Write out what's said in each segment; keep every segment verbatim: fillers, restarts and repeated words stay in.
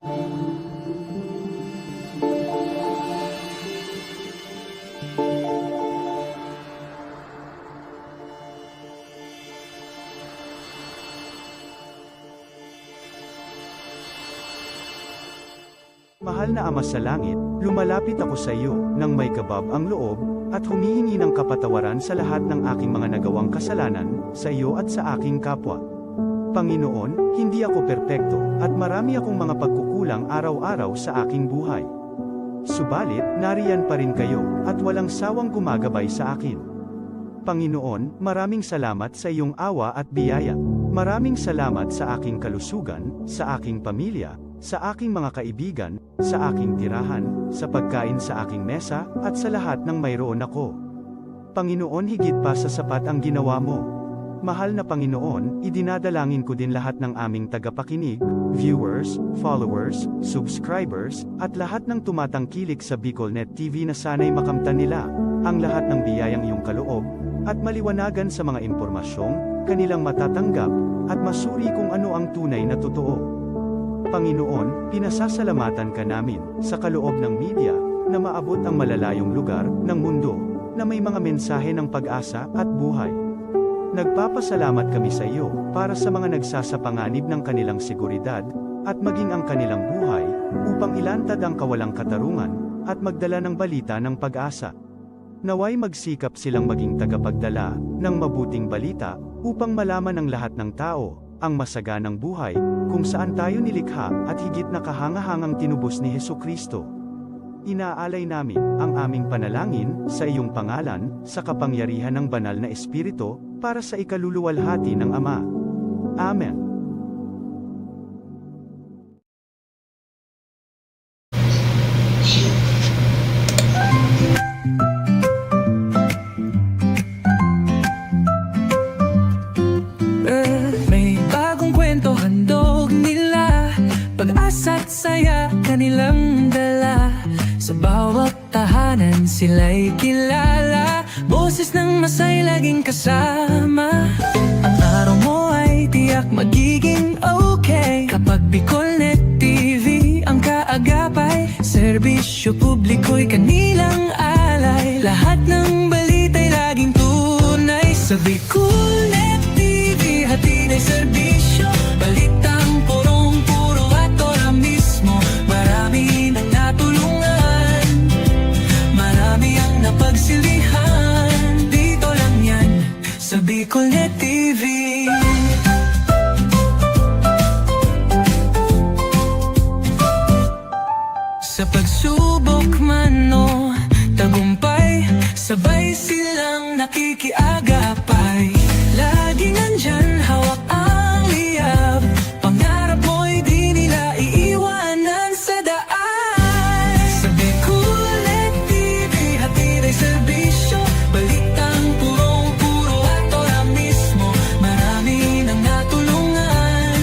Mahal na Ama sa Langit, lumalapit ako sa iyo nang may kabab ang loob, at humihingi ng kapatawaran sa lahat ng aking mga nagawang kasalanan, sa iyo at sa aking kapwa. Panginoon, hindi ako perpekto, at marami akong mga pagkukulang araw-araw sa aking buhay. Subalit, nariyan pa rin kayo, at walang sawang gumagabay sa akin. Panginoon, maraming salamat sa iyong awa at biyaya. Maraming salamat sa aking kalusugan, sa aking pamilya, sa aking mga kaibigan, sa aking tirahan, sa pagkain sa aking mesa, at sa lahat ng mayroon ako. Panginoon, higit pa sa sapat ang ginawa mo. Mahal na Panginoon, idinadalangin ko din lahat ng aming tagapakinig, viewers, followers, subscribers, at lahat ng tumatangkilik sa BicolNet T V na sana'y makamtan nila ang lahat ng biyayang iyong kaloob, at maliwanagan sa mga impormasyong kanilang matatanggap, at masuri kung ano ang tunay na totoo. Panginoon, pinasasalamatan ka namin sa kaloob ng media na maabot ang malalayong lugar ng mundo na may mga mensahe ng pag-asa at buhay. Nagpapasalamat kami sa iyo para sa mga nagsasapanganib ng kanilang seguridad at maging ang kanilang buhay upang ilantad ang kawalang katarungan at magdala ng balita ng pag-asa. Naway magsikap silang maging tagapagdala ng mabuting balita upang malaman ng lahat ng tao ang masaganang buhay kung saan tayo nilikha at higit na kahangahangang tinubos ni Jesu-Cristo. Inaalay namin ang aming panalangin sa iyong pangalan, sa kapangyarihan ng Banal na Espiritu, para sa ikaluluwalhati ng Ama. Amen. May bagong kwento handog nila, pag-asa't saya kanilang dala. Sa bawat tahanan sila'y kilala, boses ng masay laging kasama. Ang araw mo ay tiyak magiging okay kapag BicolNet T V ang kaagapay. Serbisyo publiko'y kanilang alay, lahat ng balita'y laging tunay. Sa BicolNet T V, hatid ay serbisyo, balitang purong-puro at ora mismo. Marami nang natulungan, marami ang napagsilbihan. Dito lang yan, sa BicolNet T V. Sa pagsubok man o tagumpay, sabay silang nakikiagapay. Laging nandyan, hawak ang liyab, pangarap mo'y di nila iiwanan sa daan. Sa BicolNet T V, hatid ay serbisyo, balitang purong-puro at ora mismo. Marami nang natulungan,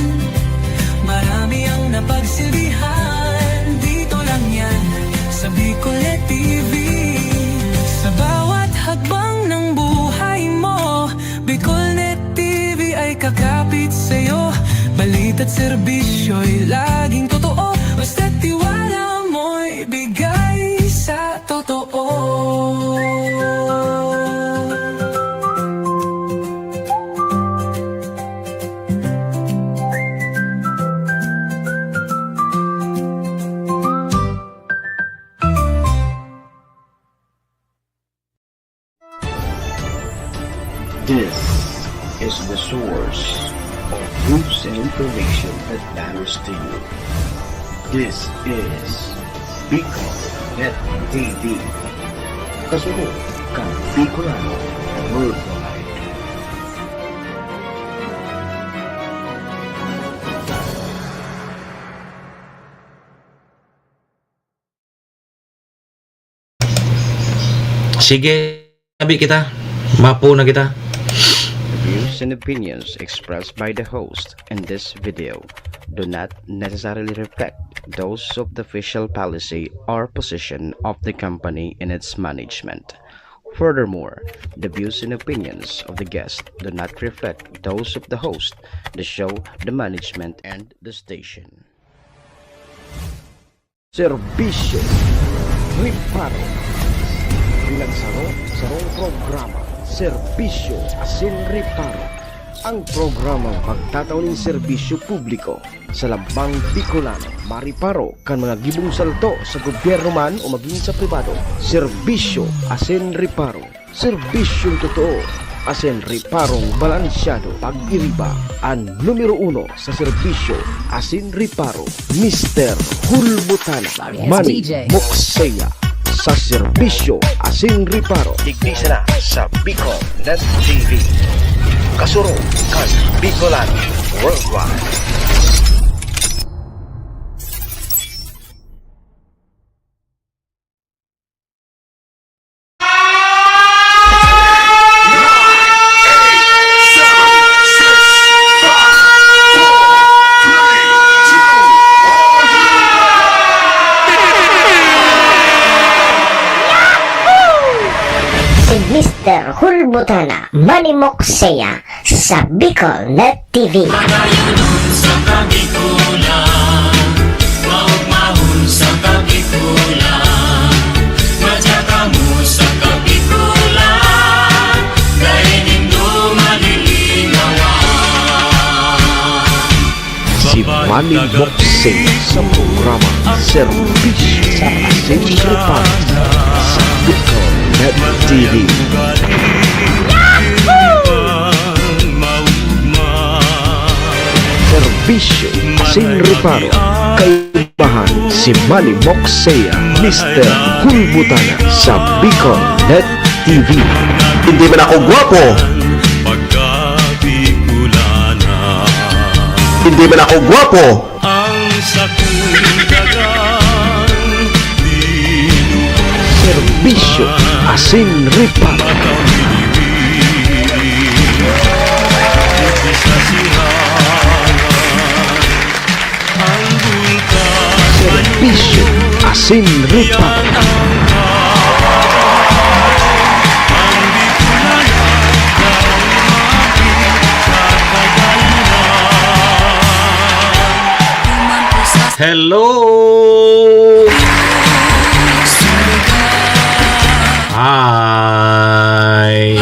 marami ang napagsilbihan. Dito lang yan, sa BicolNet T V. Sa bawat hakbang ng buhay mo, BicolNet T V ay kakapit sa'yo. Balita't serbisyo'y laging totoo, basta't tiwala mo'y bigay sa totoo. This is the source of news and information that matters to you. This is BicolNet T V. Kasunod kan Bicolano Worldwide. Sige, abi kita. Mapo na kita. The views and opinions expressed by the host in this video do not necessarily reflect those of the official policy or position of the company and its management. Furthermore, the views and opinions of the guest do not reflect those of the host, the show, the management, and the station. Serbisyo Reparo. Bilang saro, sarong programa, Serbisyo asin Reparo. Ang programang magtatao nin serbisyo publiko sa lambang Bicolano, mareparo kan mga gibong salto sa gobyerno man o magin sa pribado. Serbisyo asin Reparo. Serbisyong totoo asin reparong balansyado. Pag-iriba, an numero uno sa serbisyo asin reparo, Mister Hulbutana, Manny Mokseya, sa serbisyo asin reparo. Digdi sana sa Bicol Net T V. Kasurog kan Bicolano Worldwide. Si Mister Hulbutana, Manny Mokseya, sa Bicol Net T V. Madayon sa Kabikulan, maugmahon sa Kabikulan, madya kamo sa Kabikulan, dai nindo malilingawan. Si Manny Moksing sa programa Serbisyo sa Asin Reparo sa Bicol Net T V. Serbisyo asin reparo, kaibahan si Manny Moksea, Mister Hulbutana sa Bicol Net T V. Hindi man ako gwapo. Hindi man ako gwapo. Ang sakong dagang dinugo. Serbisyo asin reparo. Sa sirangan, ang bulkan. Serbisyo asin reparo. Hello! Hi!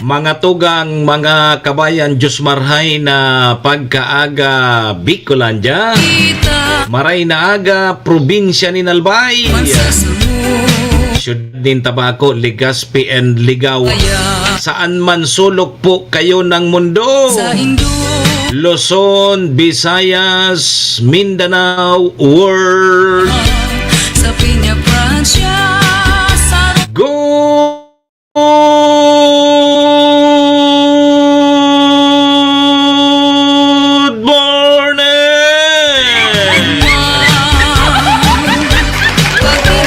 Mga tugang, mga kabayan, Diyos marhay na pagkaaga, Bicolandia. Maray na aga, probinsya nin Albay. Syudad nin Tabaco, Legazpi and Ligao. Saan man sulok po kayo ng mundo. Luzon, Visayas, Mindanao, world. Sa Piña Francia, sa Good morning!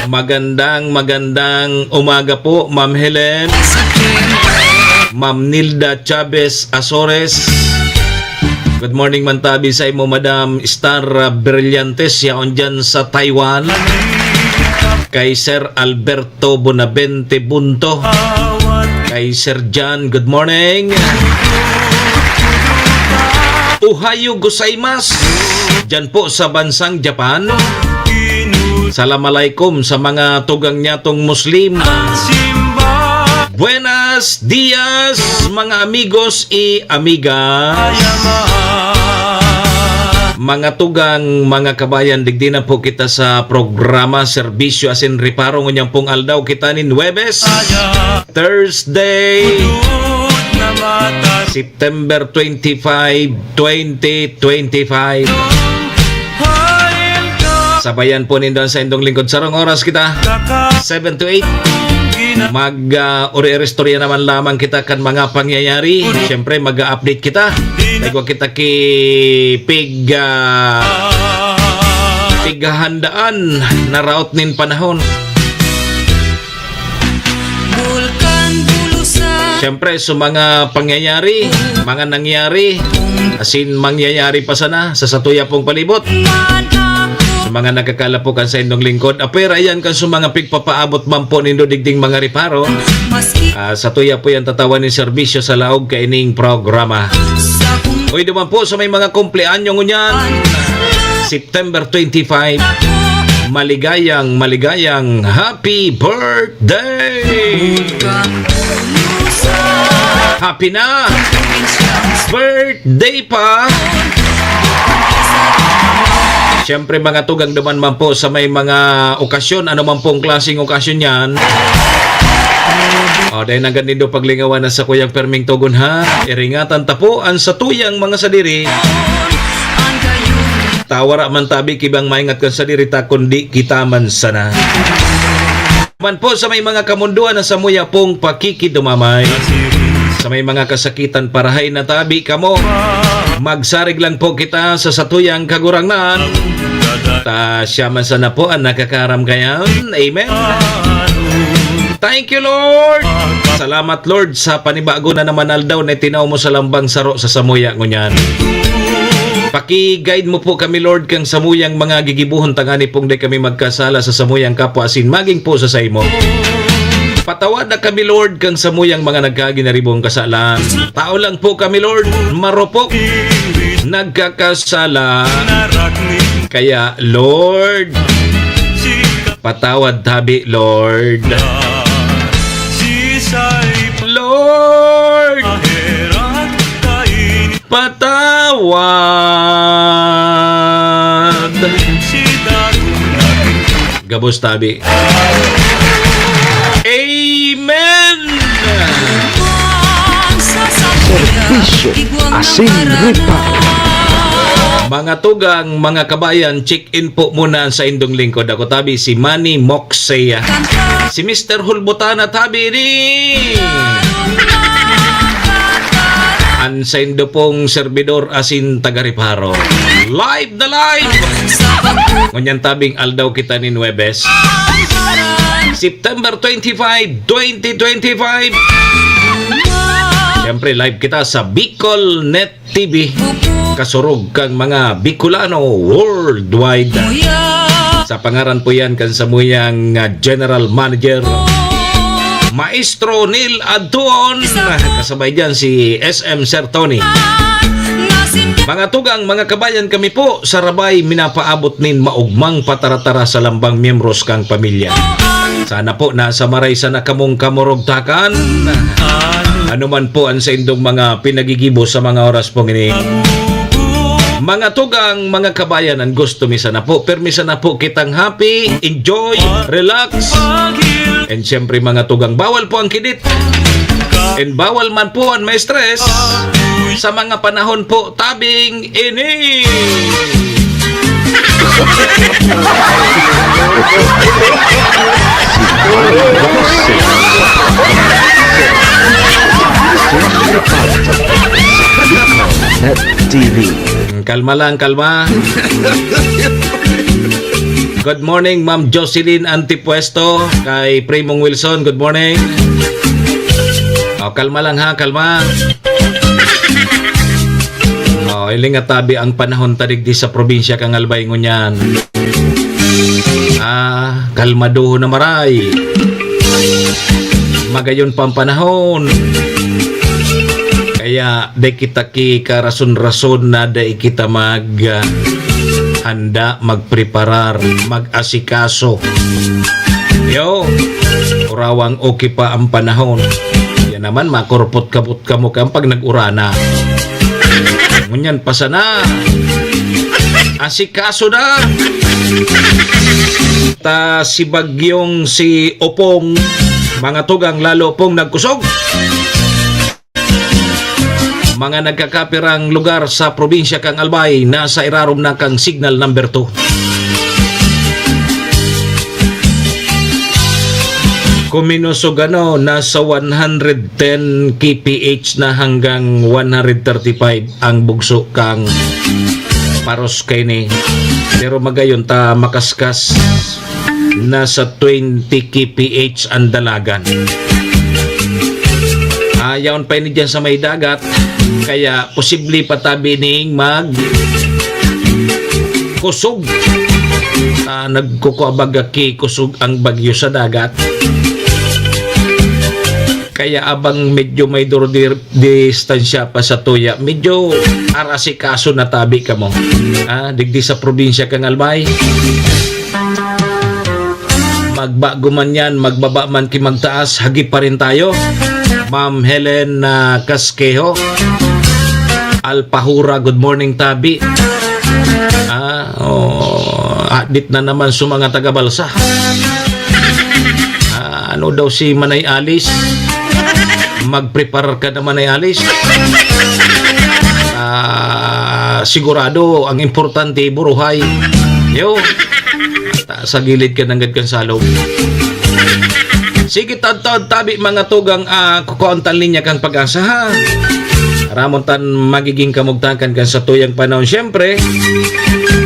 Magandang, magandang umaga po, Ma'am Helen, Ma'am Nilda Chavez Azores. Good morning man tabi sa imo, Madam Star, ah, Brillantes, yaon dyan sa Taiwan. Kay Sir Alberto Bonavente Bunto. Kay Sir John, good morning. Ohayo gozaimasu. Dyan po sa bansang Japan. Salam alaikum sa mga tugang nyatong Muslim. Buenas dias, mga amigos y amigas. Mga tugang, mga kabayan, digdi na po kita sa programa Serbisyo asin Reparo. Ngunyan pong aldaw kita nin Huwebes, Thursday, September twenty-five, twenty twenty-five. Sabayan po nindo ang saindong lingkod. Sarong oras kita, seven to eight. Mag, ah, uri-uri istorya naman lamang kita kan mga pangyayari. Siyempre, mag-update kita. Igwa kita ki pig, ah, pighahandaan na raot nin panahon. Bulkan Bulusan. Siyempre, sa mga pangyayari, mga nangyari, asin mangyayari pa sana sa satuya pong palibot. Sa mga nagkakalapokan sa indong lingkod. Apwera yan kan sa mga pigpapaabot man po nindo digding mga reparo. Maski Ah, sa tuya po yan tatawan ni serbisyo sa laog kaining programa. Sa kung Pwede man po sa may mga kumpleanyo ngunyan. September twenty-five. Maligayang, maligayang happy birthday! Happy na! Birthday pa! Siyempre, mga tugang duman man po sa may mga okasyon, ano man pong klaseng okasyon yan. O, dahil hanggang nindo paglingawan na sa kuyang perming tugon, ha? Iringatan ta po ang satuyang mga sadiri. Tawara man tabi kibang maingat kan sadiri ta, kundi kita man sana. Man po sa may mga kamunduan na samuya pong pakikidumamay. Sa may mga kasakitan, parahay na tabi kamo. Magsarig lang po kita sa satuyang Kagurangnan. Ta siya man sana po ang nakakaram kayan. Amen. Thank you, Lord. Salamat, Lord, sa panibago na naman aldaw na itinaw mo sa lambang saro sa samuya ngunyan. Paki-guide mo po kami, Lord, kang samuyang mga gigibohon, tangani pong dai kami magkasala sa samuyang kapwa asin magin po sa saimo. Patawad na kami, Lord, kang samuyang mga nagkaginaribong kasalan. Tao lang po kami, Lord, marupok, nagkakasala. Kaya, Lord, patawad tabi, Lord. Lord, patawad. Gabos tabi. Amen. Serbisyo asin reparo. Mga tugang, mga kabayan, check-in po muna sa indong lingkod. Ako tabi si Manny Moxea. Si Mister Hulbutana tabi ni an saindo pong serbidor asin taga-reparo. Live na live! Ngunyan tabing aldaw kita nin Huwebes, September twenty-five, twenty twenty-five. Siyempre, live kita sa Bicol Net T V. Kasurog kang mga Bicolano worldwide. Sa pangaran po yan kan samuyang, ah, General Manager, Maestro Neil Adtuon. Kasabay dyan si S M Sir Tony. Mga tugang, mga kabayan, kami po sa Rabay minapaabot nin maugmang pataratara sa lambang miyembros kang pamilya. Sana po nasa maray sana kamong kamurugtakan. Ano man po ang saindong mga pinagigibo sa mga oras pong ini. Mga tugang, mga kabayan, an gusto mi sana po, pirmi sana po kitang happy, enjoy, relax. And siyempre, mga tugang, bawal po ang kidit. And bawal man po ang ma-stress sa mga panahon po tabing ini. Net T V. Kalma lang, kalma. Good morning, Ma'am Jocelyn Antipuesto, kay Primong Wilson, good morning. O, kalma lang ha, kalma. O, iling atabi ang panahon ta digdi sa probinsya kan Albay ngunyan. Ah, kalmadohon na maray. Magayon pa ang panahon. Kaya, dai kita ki karason-rason na dai kita mag, ah, handa, magpreparar, mag-asikaso. Yo, kurawang okay pa ang panahon. Yan naman, makurupot-kapot kamo kan pag nag-urana. Ngunyan pa sana. Asikaso na. Ta si bagyong si Opong, mga tugang lalo pong nagkusog. Mga nagkakapirang lugar sa probinsya kan Albay nasa irarom na kan signal number two. Kuminosog ano, nasa one hundred ten K P H na hanggang one hundred thirty-five ang bugso kang paros kaini. Pero magayon ta makaskas. Nasa twenty K P H ang dalagan. Ah, yaon pa ini dyan sa may dagat, kaya posible pa tabi ning mag kusog. Ah, nagkukuha baga ki kusog ang bagyo sa dagat. Kaya abang medyo may duro-, dir-, distansya pa sa tuya, medyo arasikaso na tabi kamo. Ah, digdi sa probinsya kang Albay. Magbago man yan, magbaba man ki magtaas, hagi pa rin tayo. Ma'am Helen, ah, Casquejo. Alpahura, good morning, tabi. Ah, oh, adit na naman sa mga taga-Balsa. Ah, ano daw si Manay Alice? Mag-prepare ka na, Manay Alice. Ah, sigurado, ang importante, buruhay. Yo, ta-, sa gilid ka nanggad kan salog. Sige, tadtad, tabi, mga tugang, ah, kukuha ang linya kang Pag-asa, ha? Ramon tan magiging kamugtakan kan satuyang panahon. Siyempre,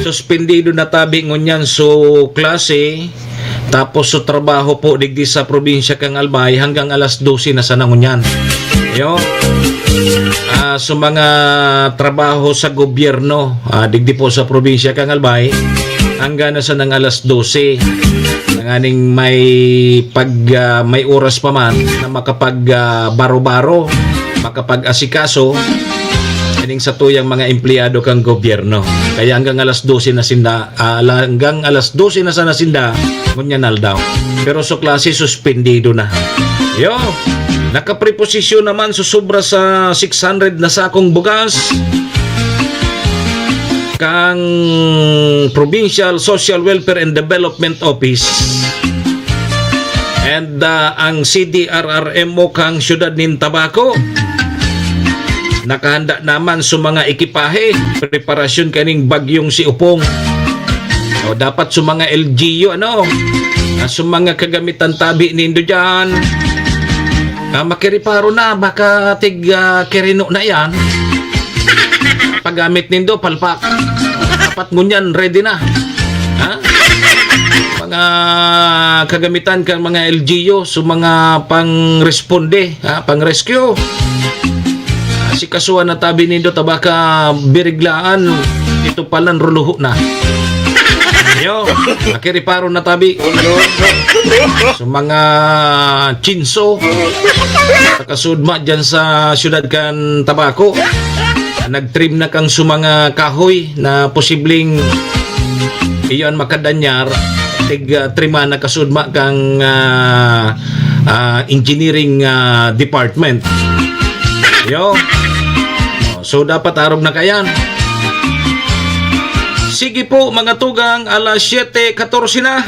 suspendido na tabi ngunyan so klase, tapos so trabaho po digdi sa probinsya kang Albay hanggang alas dose na sana ngunyan. Yo. Ah, so mga trabaho sa gobyerno, ah, digdi po sa probinsya kang Albay, hanggang na sanang alas dose. Tanganing may pag, ah, may oras pa man na makapag, ah, baro-baro, makapag-asikaso, ining satuyang mga empleyado kang gobyerno. Kaya hanggang alas dose na sinda, ah, la-, hanggang alas dose na sana sinda, ngunyan aldaw. Pero so klase, suspendido na. Yo, nakapreposisyon naman so sobra sa six hundred na sakong bugas kang Provincial Social Welfare and Development Office. And, ah, ang C D R R M O kang siyudad nin Tabaco. Nakahanda naman sa mga ekipahe, preparasyon kaning bagyong si Opong. O, dapat sa mga L G U, ano, ah, sa mga kagamitan tabi nindo dyan, ah, makiriparo na, baka tig, ah, kirino na yan. Paggamit nindo, palpak. Dapat ngunyan, ready na. Ha? Mga kagamitan kan mga L G U, so mga pang-responde, ha? Pang-rescue. Asikasuhan na tabi nindo, ta baka biriglaan, ito palan ruluho na. Yo, nakiriparo na tabi. So, mga chinso, nakasudma dyan sa siyudad kan Tabaco, nagtrim na kang su mga kahoy na posibleng iyon makadanyar, tig, ah, trima na kasudma kang, ah, ah, engineering, ah, department. Yo. So, dapat arog na kayan. Sige po, mga tugang, alas siyete katorse na.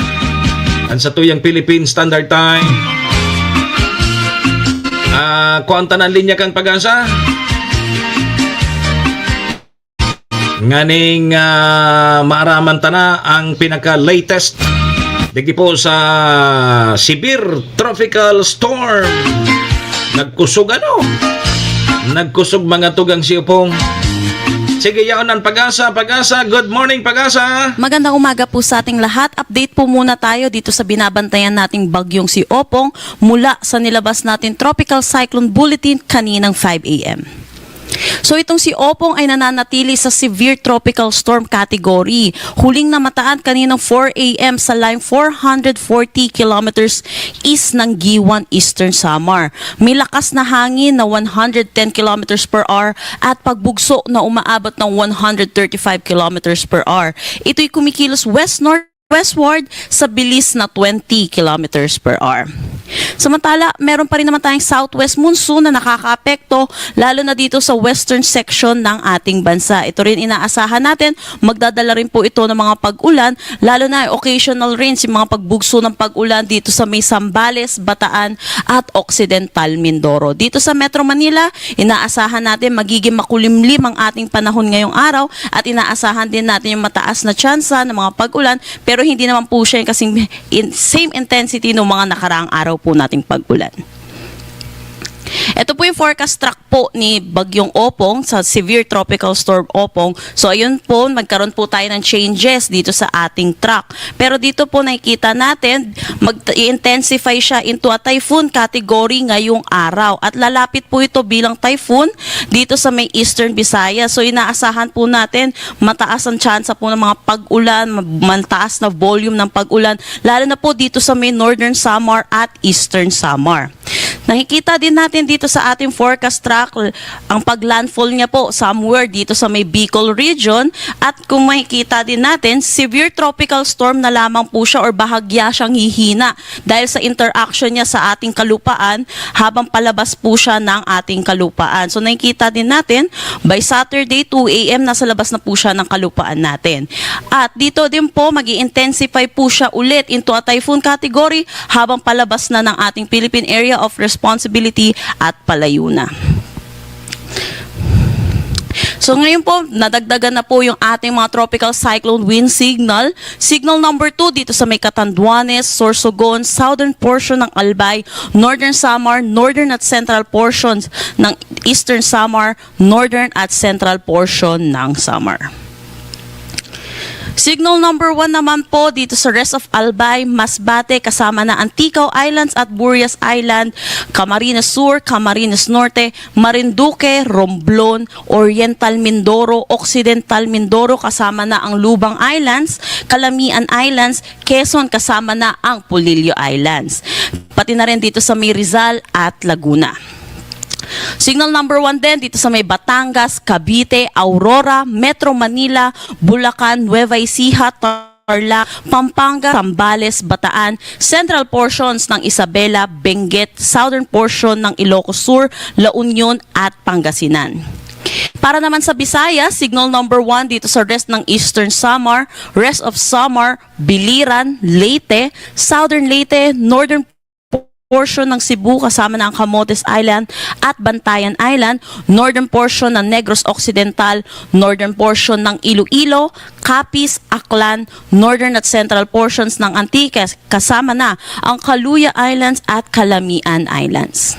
Ang satuyang Philippine Standard Time. Ah, kuha ang tanan linya kang Pag-asa. Nganing, ah, maaraman ta na ang pinaka-latest digdi po sa severe tropical storm. Nagkusog ano? Nagkusog mga tugang si Opong. Sige, yaon ang Pag-asa. Pag-asa, good morning, Pag-asa. Magandang umaga po sa ating lahat. Update po muna tayo dito sa binabantayan nating bagyong si Opong mula sa nilabas natin Tropical Cyclone Bulletin kaninang five a m. So itong si Opong ay nananatili sa severe tropical storm category. Huling namataan kaninang four a m sa line four hundred forty kilometers east ng Guiuan, Eastern Samar. May lakas na hangin na one hundred ten kilometers per hour at pagbugso na umaabot ng one hundred thirty-five kilometers per hour. Ito'y kumikilos west-north westward sa bilis na twenty kilometers per hour. Samantala, meron pa rin naman tayong southwest monsoon na nakakaapekto, lalo na dito sa western section ng ating bansa. Ito rin inaasahan natin, magdadala rin po ito ng mga pag-ulan, lalo na occasional rains, yung mga pagbugso ng pag-ulan dito sa may Zambales, Bataan at Occidental Mindoro. Dito sa Metro Manila, inaasahan natin magiging makulimlim ang ating panahon ngayong araw at inaasahan din natin yung mataas na tsansa ng mga pag-ulan, pero hindi naman po siya yung kasing in-, same intensity ng mga nakaraang araw po nating pag-ulan. Ito po yung forecast track po ni Bagyong Opong sa Severe Tropical Storm Opong. So ayun po, magkaroon po tayo ng changes dito sa ating track. Pero dito po nakikita natin, mag-intensify siya into a typhoon category ngayong araw. At lalapit po ito bilang typhoon dito sa may Eastern Visayas. So inaasahan po natin mataas ang tsansa po ng mga pag-ulan, ma- mataas na volume ng pag-ulan, lalo na po dito sa may Northern Samar at Eastern Samar. Nakikita din natin dito sa ating forecast track ang paglandfall niya po somewhere dito sa may Bicol region. At kung makikita din natin, severe tropical storm na lamang po siya or bahagya siyang hihina dahil sa interaction niya sa ating kalupaan habang palabas po siya ng ating kalupaan. So nakikita din natin, by Saturday, two a m, nasa labas na po siya ng kalupaan natin. At dito din po, mag intensify po siya ulit into a typhoon category habang palabas na ng ating Philippine Area of Responsibility at palayo na. So ngayon po, nadagdagan na po yung ating mga tropical cyclone wind signal. Signal number two dito sa may Catanduanes, Sorsogon, southern portion ng Albay, northern Samar, northern at central portions ng eastern Samar, northern at central portion ng Samar. Signal number one naman po dito sa rest of Albay, Masbate, kasama na Anticaw Islands at Burias Island, Camarines Sur, Camarines Norte, Marinduque, Romblon, Oriental Mindoro, Occidental Mindoro, kasama na ang Lubang Islands, Calamian Islands, Quezon, kasama na ang Polillo Islands. Pati na rin dito sa may Rizal at Laguna. Signal number one din dito sa may Batangas, Cavite, Aurora, Metro Manila, Bulacan, Nueva Ecija, Tarlac, Pampanga, Zambales, Bataan, central portions ng Isabela, Benguet, southern portion ng Ilocos Sur, La Union at Pangasinan. Para naman sa Visayas, signal number one dito sa rest ng Eastern Samar, rest of Samar, Biliran, Leyte, Southern Leyte, Northern portion ng Cebu kasama na ang Camotes Island at Bantayan Island, northern portion ng Negros Occidental, northern portion ng Iloilo, Capiz, Aklan, northern at central portions ng Antique kasama na ang Caluya Islands at Calamian Islands.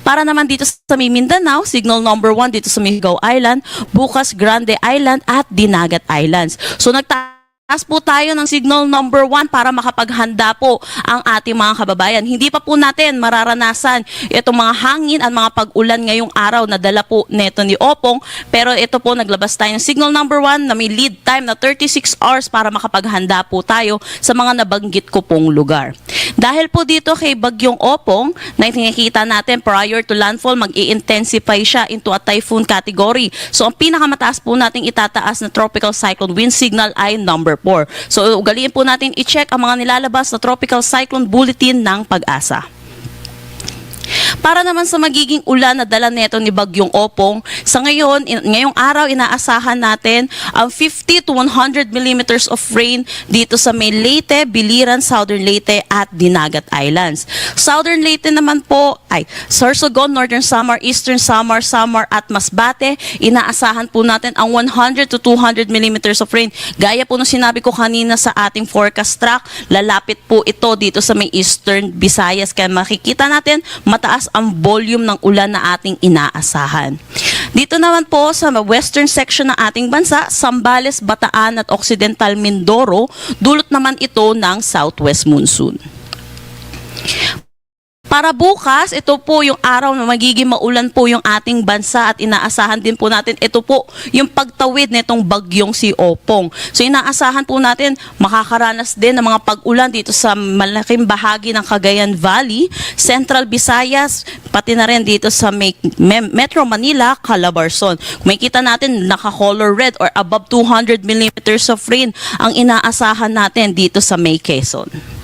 Para naman dito sa may Mindanao, signal number one dito sa Mihigaw Island, Bucas Grande Island at Dinagat Islands. So nagta- taas po tayo ng signal number one para makapaghanda po ang ating mga kababayan. Hindi pa po natin mararanasan itong mga hangin at mga pag-ulan ngayong araw na dala po neto ni Opong, pero ito po, naglabas tayo ng signal number one na may lead time na thirty-six hours para makapaghanda po tayo sa mga nabanggit ko pong lugar. Dahil po dito kay Bagyong Opong, na nakikita natin prior to landfall, mag-i-intensify siya into a typhoon category. So, ang pinakamataas po nating itataas na tropical cyclone wind signal ay number four. So, ugaliin po natin i-check ang mga nilalabas na tropical cyclone bulletin ng PAGASA. Para naman sa magiging ulan na dala neto ni Bagyong Opong, sa ngayon, in- ngayong araw, inaasahan natin ang fifty to one hundred millimeters of rain dito sa may Leyte, Biliran, Southern Leyte at Dinagat Islands. Southern Leyte naman po ay Sorsogon, Northern Samar, Eastern Samar, Samar at Masbate. Inaasahan po natin ang one hundred to two hundred millimeters of rain. Gaya po ng sinabi ko kanina sa ating forecast track, lalapit po ito dito sa may Eastern Visayas. Kaya makikita natin, mataas ang volume ng ulan na ating inaasahan. Dito naman po sa western section ng ating bansa, Zambales, Bataan at Occidental Mindoro, dulot naman ito ng southwest monsoon. Para bukas, ito po yung araw na magiging maulan po yung ating bansa at inaasahan din po natin ito po yung pagtawid nitong bagyong si Opong. So inaasahan po natin makakaranas din ng mga pag-ulan dito sa malaking bahagi ng Cagayan Valley, Central Visayas, pati na rin dito sa may, Me- Metro Manila, Calabarzon. Kung makikita natin, naka-color red or above two hundred millimeters of rain ang inaasahan natin dito sa may Quezon.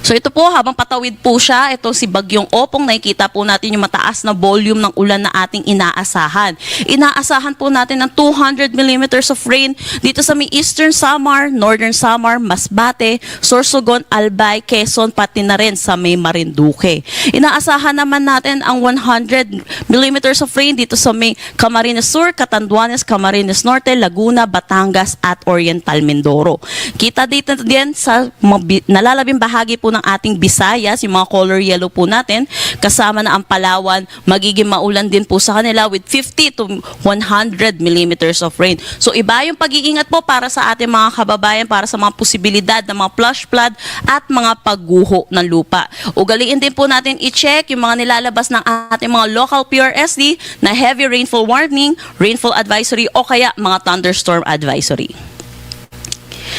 So ito po, habang patawid po siya, itong si Bagyong Opong, nakikita po natin yung mataas na volume ng ulan na ating inaasahan. Inaasahan po natin ng two hundred millimeters of rain dito sa may Eastern Samar, Northern Samar, Masbate, Sorsogon, Albay, Quezon, pati na rin sa may Marinduque. Inaasahan naman natin ang one hundred millimeters of rain dito sa may Camarines Sur, Catanduanes, Camarines Norte, Laguna, Batangas at Oriental Mindoro. Kita dito din sa mabi- nalalabing bahagi po ng ating Visayas, yung mga color yellow po natin, kasama na ang Palawan, magiging maulan din po sa kanila with fifty to one hundred millimeters of rain. So, iba yung pag-iingat po para sa ating mga kababayan, para sa mga posibilidad ng mga flash flood at mga pagguho ng lupa. Ugaliin din po natin i-check yung mga nilalabas ng ating mga local P R S D na heavy rainfall warning, rainfall advisory o kaya mga thunderstorm advisory.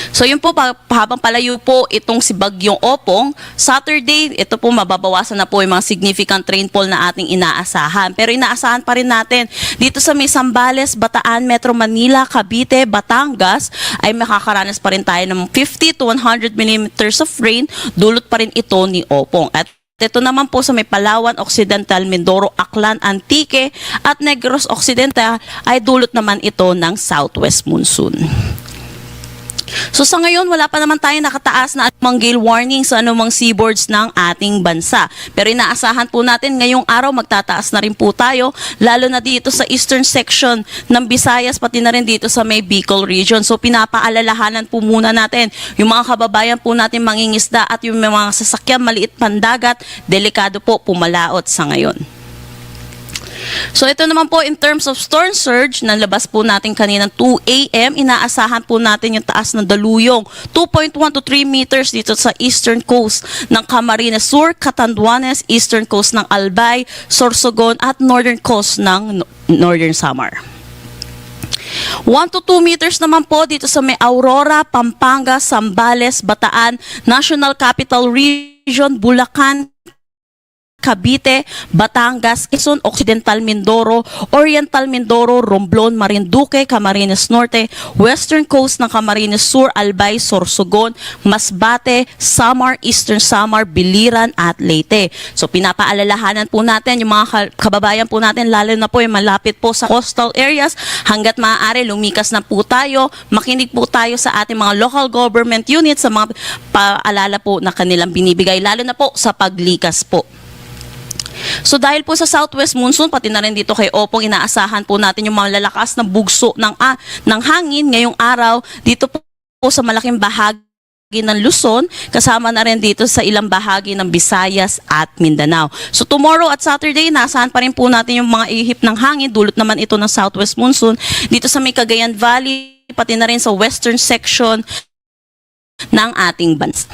So yun po, pa- habang palayo po itong si Bagyong Opong, Saturday, ito po, mababawasan na po yung mga significant rainfall na ating inaasahan. Pero inaasahan pa rin natin dito sa may Zambales, Bataan, Metro Manila, Cavite, Batangas, ay makakaranas pa rin tayo ng fifty to one hundred millimeters of rain, dulot pa rin ito ni Opong. At ito naman po sa may Palawan, Occidental Mindoro, Aklan, Antique at Negros Occidental ay dulot naman ito ng southwest monsoon. So sa ngayon, wala pa naman tayong nakataas na anumang gale warning sa anumang seaboards ng ating bansa. Pero inaasahan po natin ngayong araw magtataas na rin po tayo, lalo na dito sa eastern section ng Visayas, pati na rin dito sa may Bicol region. So pinapaalalahanan po muna natin yung mga kababayan po natin mangingisda at yung mga sasakyan maliit pandagat, delikado po pumalaot sa ngayon. So ito naman po in terms of storm surge, nalabas po natin kaninang two a.m., inaasahan po natin yung taas ng daluyong two point one to three meters dito sa eastern coast ng Camarines Sur, Catanduanes, eastern coast ng Albay, Sorsogon at northern coast ng Northern Samar. One to two meters naman po dito sa may Aurora, Pampanga, Zambales, Bataan, National Capital Region, Bulacan, Cavite, Batangas, Quezon Occidental, Mindoro, Oriental Mindoro, Romblon, Marinduque, Camarines Norte, Western Coast ng Camarines Sur, Albay, Sorsogon, Masbate, Samar, Eastern Samar, Biliran at Leyte. So pinapaalalahanan po natin yung mga ka- kababayan po natin, lalo na po yung malapit po sa coastal areas, hanggat maaari lumikas na po tayo, makinig po tayo sa ating mga local government units sa mga paalala po na kanilang binibigay, lalo na po sa paglikas po. So dahil po sa southwest monsoon, pati na rin dito kay Opong, inaasahan po natin yung malalakas na bugso ng, ah, ng hangin ngayong araw dito po, po sa malaking bahagi ng Luzon, kasama na rin dito sa ilang bahagi ng Visayas at Mindanao. So tomorrow at Saturday, inaasahan pa rin po natin yung mga ihip ng hangin, dulot naman ito ng southwest monsoon dito sa may Cagayan Valley, pati na rin sa western section ng ating bansa.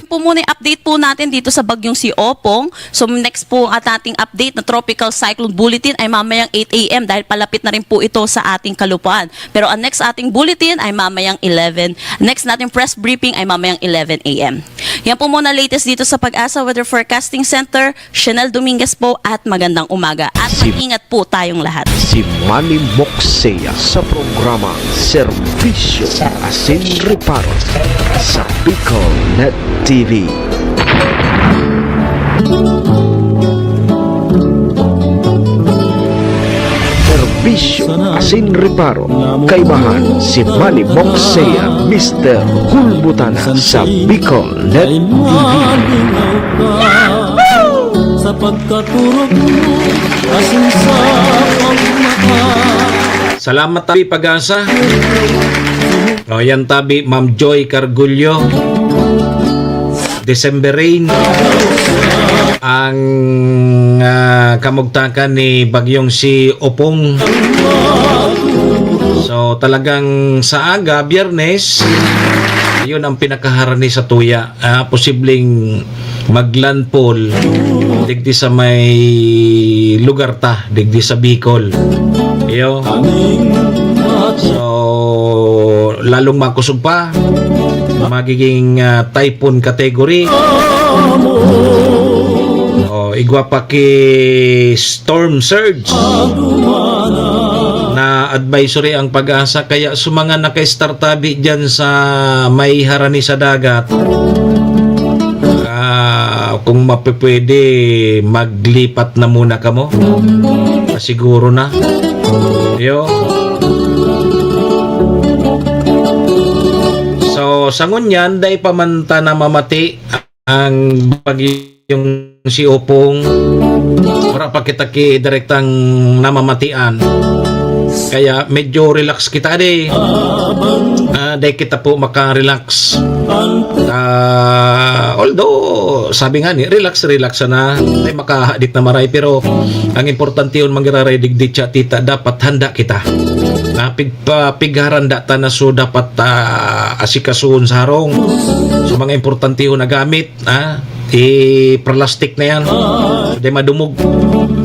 Po muna yung update po natin dito sa bagyong si Opong. So next po at ating update na tropical cyclone bulletin ay mamayang eight a.m. dahil palapit na rin po ito sa ating kalupaan. Pero ang next ating bulletin ay mamayang eleven. Next nating press briefing ay mamayang eleven a.m. Yan po muna latest dito sa Pag-asa Weather Forecasting Center. Chanel Dominguez po at magandang umaga at mag-ingat po tayong lahat. Si Manny Moxea sa programa Serbisyo Asin Reparo sa Bicol Net T V. Serbisyo Asin Reparo, kaibahan si Manny Moxea, Mister Hulbutana sa Bicol Net T V. Sa pagkaturog mo, asin sa pagmata. Salamat tabi, Pag-asa. O, yan tabi, Ma'am Joy Cargullo. December Rain. Ang, ah, kamugtakan ni Bagyong si Opong. So, talagang sa aga, Biyernes, yun ang pinakaharani sa tuya. Ah, posibleng maglandfall digdi sa may lugar ta, digdi sa Bicol. Iyo. So, lalong makusog pa, magiging, ah, typhoon category. O, igwa pa ki storm surge na advisory ang Pag-asa. Kaya sa mga naka-start tabi dyan sa may harani sa dagat, ah, kung mapipwede, maglipat na muna kamo. Siguro na. Yo. So, sa ngunyan, dai pa man ta namamati ang bagyong si Opong. Wala pa kita ki direktang namamatian. Kaya medyo relax kita, ade. Ah, dai kita po makarelax. Ah, although, sabi nga ni, relax, relax sana. Ay, makahadit na maray. Pero, ang importante yun, manggiraray digdi, tsa, tita, dapat handa kita. Na pig-, pa-, pigharanda ta na, so dapat, ah, asikasuhon sa harong. So, mga importante yun na gamit, ah, i-plastic na yan. Di madumog.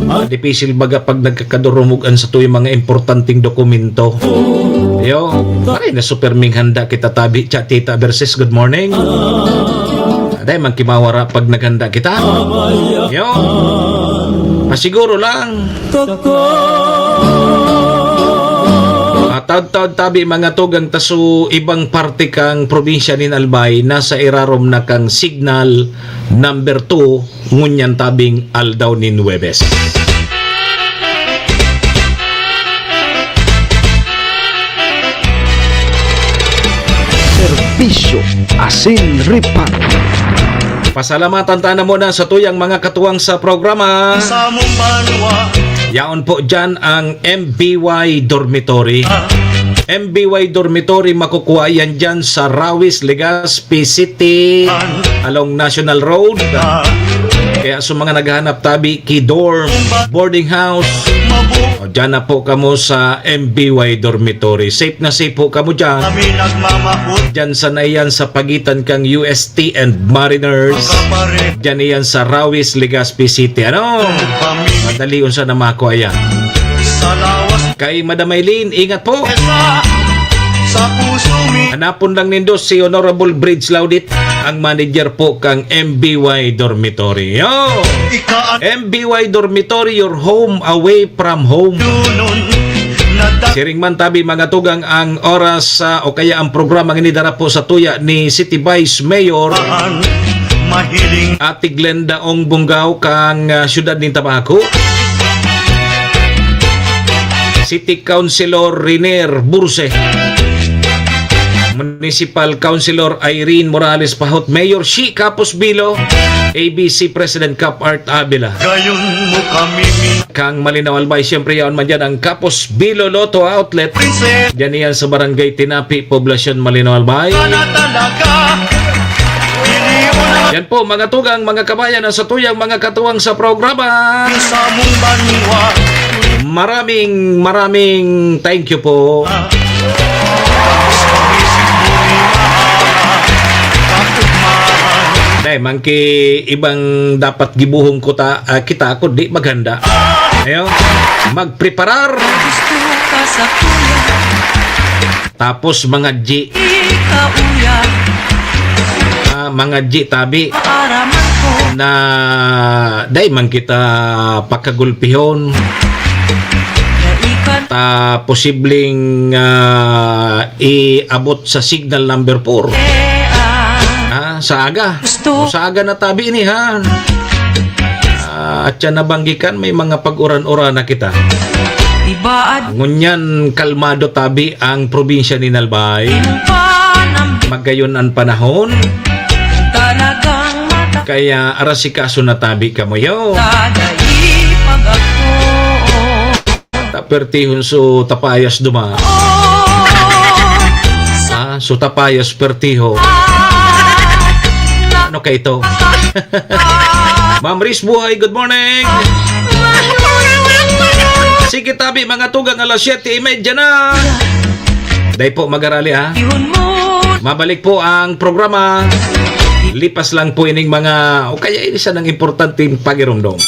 Dipisil baga pag nagkakadurumog an satuyang mga importanteng dokumento. Yo, pare na super ming handa kita tabi, tsa, tita, versus good morning. Aday, magkimawara pag naghanda kita. Yo, pasiguro lang. At taod-taod tabi, mga tugang, taso ibang parte kang probinsya nin Albay, nasa irarom na kang signal number two, ngunyan tabing aldaw nin Huwebes. Serbisyo asin reparo. Pasalamatan ta na muna sa tuyang mga katuwang sa programa. Sa mong banwa. Yaon po dyan ang M B Y Dormitory. Ah. M B Y Dormitory, makukuha yan dyan sa Rawis, Legazpi City, along National Road. Ah. Kaya sa mga naghahanap tabi, ki dorm, boarding house, o dyan na po kamo sa M B Y Dormitory. Safe na safe po kamo dyan. Kami nagmamahal. Dyan sa naiyan sa pagitan kang U S T and Mariners. Dyan iyan sa Rawis, Legazpi City. Ano? Madali unsa na makuha yan. Kay Madam Eileen, ingat po. Sa puso mi. Hanapon lang nindo si Honorable Bridge Laudit, ang manager po kang M B Y Dormitory. Yo! Ika-, M B Y Dormitory, your home away from home. Dunon, nata- Siring man tabi, mga tugang, ang oras, ah, o kaya ang programa nga inidara po sa tuya ni City Vice Mayor Mahiling. Ate Glenda Ong Bungao kang, ah, siyudad nin Tabaco. City Councilor Riner Burse. Municipal Councilor Irene Morales Pahot. Mayor Shi Capos Bilo. A B C President Cap Art Avila. Gayon mo kami mi- Kang Malinaw Albay, siyempre yaon man dyan ang Capos Bilo Lotto Outlet. Princess. Dyan iyan sa Barangay Tinapi, Poblacion Malinaw Albay. Sana talaga. Yan po, mga tugang, mga kabayan, ang satuyang mga katuwang sa programa. Sa mong banwa. Maraming, maraming thank you po. Dai man ki ibang dapat gibuhon ko ta, ah, kita, kundi maghanda. Ayo, magpreparar. Gusto ka sa kuya. Tapos mga G. Ikaw, uya. Ah, mga G tabi. Maaraman ko. Na dai man kita pakagulpihon. Na ikan. Ta posibleng, ah, iabot sa signal number four. Eh, ah. Ah, sa aga. Gusto. O, sa aga na tabi ini, ha? Ah, at siya nabanggikan, may mga pag-uran-uran na kita. Iba at Ngunyan, kalmado tabi ang probinsya ni Nalbay. Imong panambi. Magayon ang panahon. Talagang mata- Kaya arasikaso na tabi kamo, yo. Tadai pag ako. Ta pertihon so tapayas duma. Ah, so tapayas pertiho. Ano kay ito? Ma'am Riz Buhay, good morning. Sige tabi, mga tugang, alas siyete y media na. Dai po magarali, ha? Mabalik po ang programa. Lipas lang po ining mga, o kaya ini siya ng importanteng pagirumdom.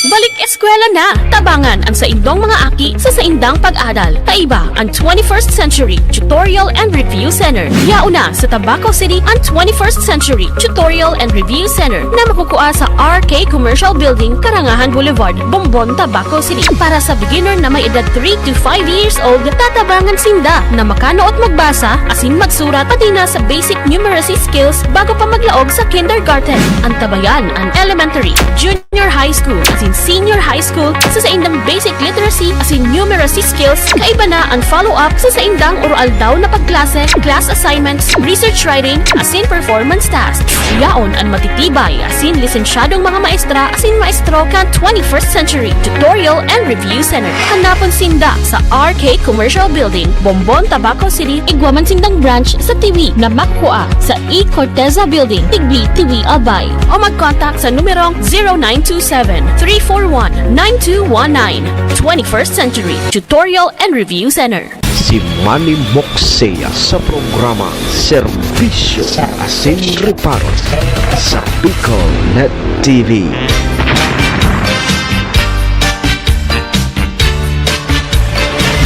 Balik eskwela na! Tabangan ang saindong mga aki sa saindang pag-adal. Kaiba ang twenty-first Century Tutorial and Review Center. Yaon na sa Tabaco City ang twenty-first Century Tutorial and Review Center na makukua sa R K Commercial Building, Karangahan Boulevard, Bombon, Tabaco City. Para sa beginner na may edad three to five years old, tatabangan sinda na makanood magbasa asin magsurat, pati na sa basic numeracy skills bago pa maglaog sa kindergarten. Antabayan an elementary, junior high school, asin Senior High School sa saindang basic literacy asin numeracy skills, kaiba na ang follow-up sa saindang oro-aldaw na pagklase, class assignments, research writing, asin performance tasks. Yaon an matitibay asin lisensyadong mga maestra asin maestro kan twenty-first Century Tutorial and Review Center. Hanapon sinda sa R K Commercial Building, Bombon, Tabaco City, igwa man sindang branch sa Tiwi na makua sa E Corteza Building, Tigbi, Tiwi, Albay. O mag-contact sa numerong zero nine two seven, three four one, nine two one nine. Twenty-first Century Tutorial and Review Center. Si Manny Moksea sa programa Serbisyo asin Reparo sa Bicol Net T V.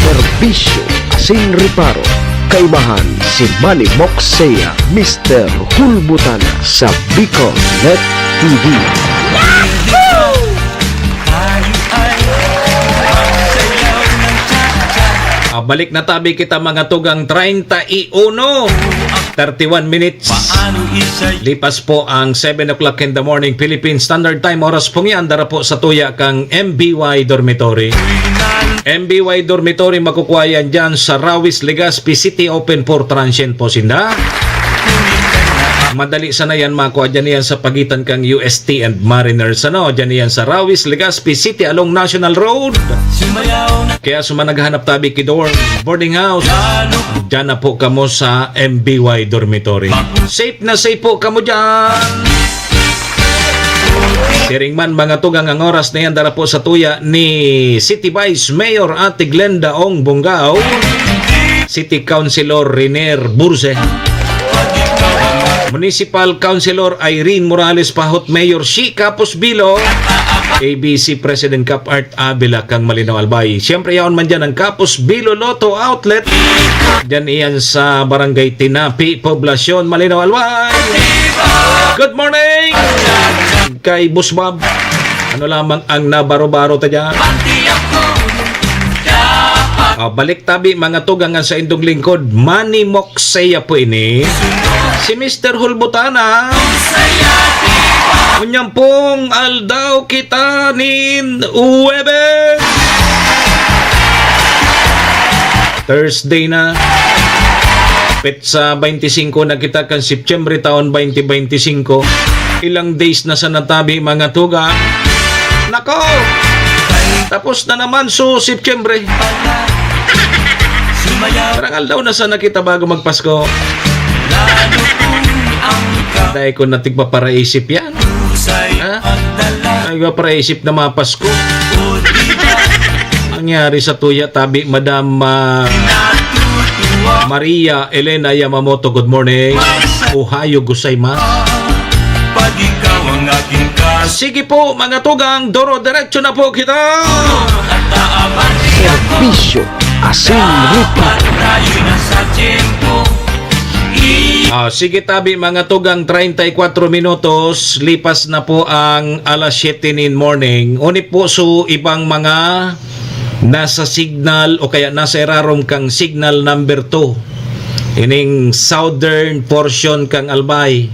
Serbisyo asin Reparo. Kaimahan si Manny Moksea, Mister Hulbutana sa Bicol Net T V. Ah, balik na tabi kita, mga tugang, treinta y uno, thirty-one minutes. Lipas po ang seven o'clock in the morning, Philippine Standard Time. Oras pong yan, dara po sa tuya kang M B Y Dormitory. M B Y Dormitory, makukuha yan dyan sa Rawis, Legazpi City, open for transient po sinda. Madali sana yan makuha dyan, yan sa pagitan kang U S T and Mariners, ano? Dyan yan sa Rawis, Legazpi City along National Road. Kaya sa mga naghahanap tabi ki dorm, boarding house, dyan na po kamo sa M B Y Dormitory. Safe na safe po kamo dyan. Siring man, mga tugang, ang oras na yan, dara po sa tuya ni City Vice Mayor Ate Glenda Ong Bongao, City Councilor Renier Burse, Municipal Councilor Irene Morales Pahot, Mayor Shi Capos Bilo, A B C President Cap Art Avila kang Malinao, Albay. Siyempre, yaon man dyan ang Capos Bilo Lotto Outlet. Dyan iyan sa Barangay Tinapi, Poblacion, Malinao, Albay. Good morning! Kay Boss Bob. Ano lamang ang nabaro-baro ta dyan? Ah, balik tabi, mga tugang, sa indong lingkod, Manny Moksea po ini. Si Mister Hulbutana. Ngunyan pong aldaw kita nin Huwebes. Thursday na. Petsa twenty-cinco na kita kan September taon twenty twenty-five. Ilang days na sana tabi, mga tugang. Nako! Tapos na naman so September. Parang aldaw na sana kita bago magpasko. Dahil ko natigpaparaisip yan. Ha? Ay, maparaisip na mapasko. Nangyari sa tuya tabi, Madam, ah, Maria Elena Yamamoto, good morning. Ohayo gozaimasu. Sige po, mga tugang, doro, diretso na po kita. Serbisyo asin Reparo. Ah, sige tabi, mga tugang, treinta y cuatro minutos, lipas na po ang alas siyete nin morning. Uni po, so, ibang mga nasa signal o kaya nasa irarom kang signal number two, ining southern portion kang Albay.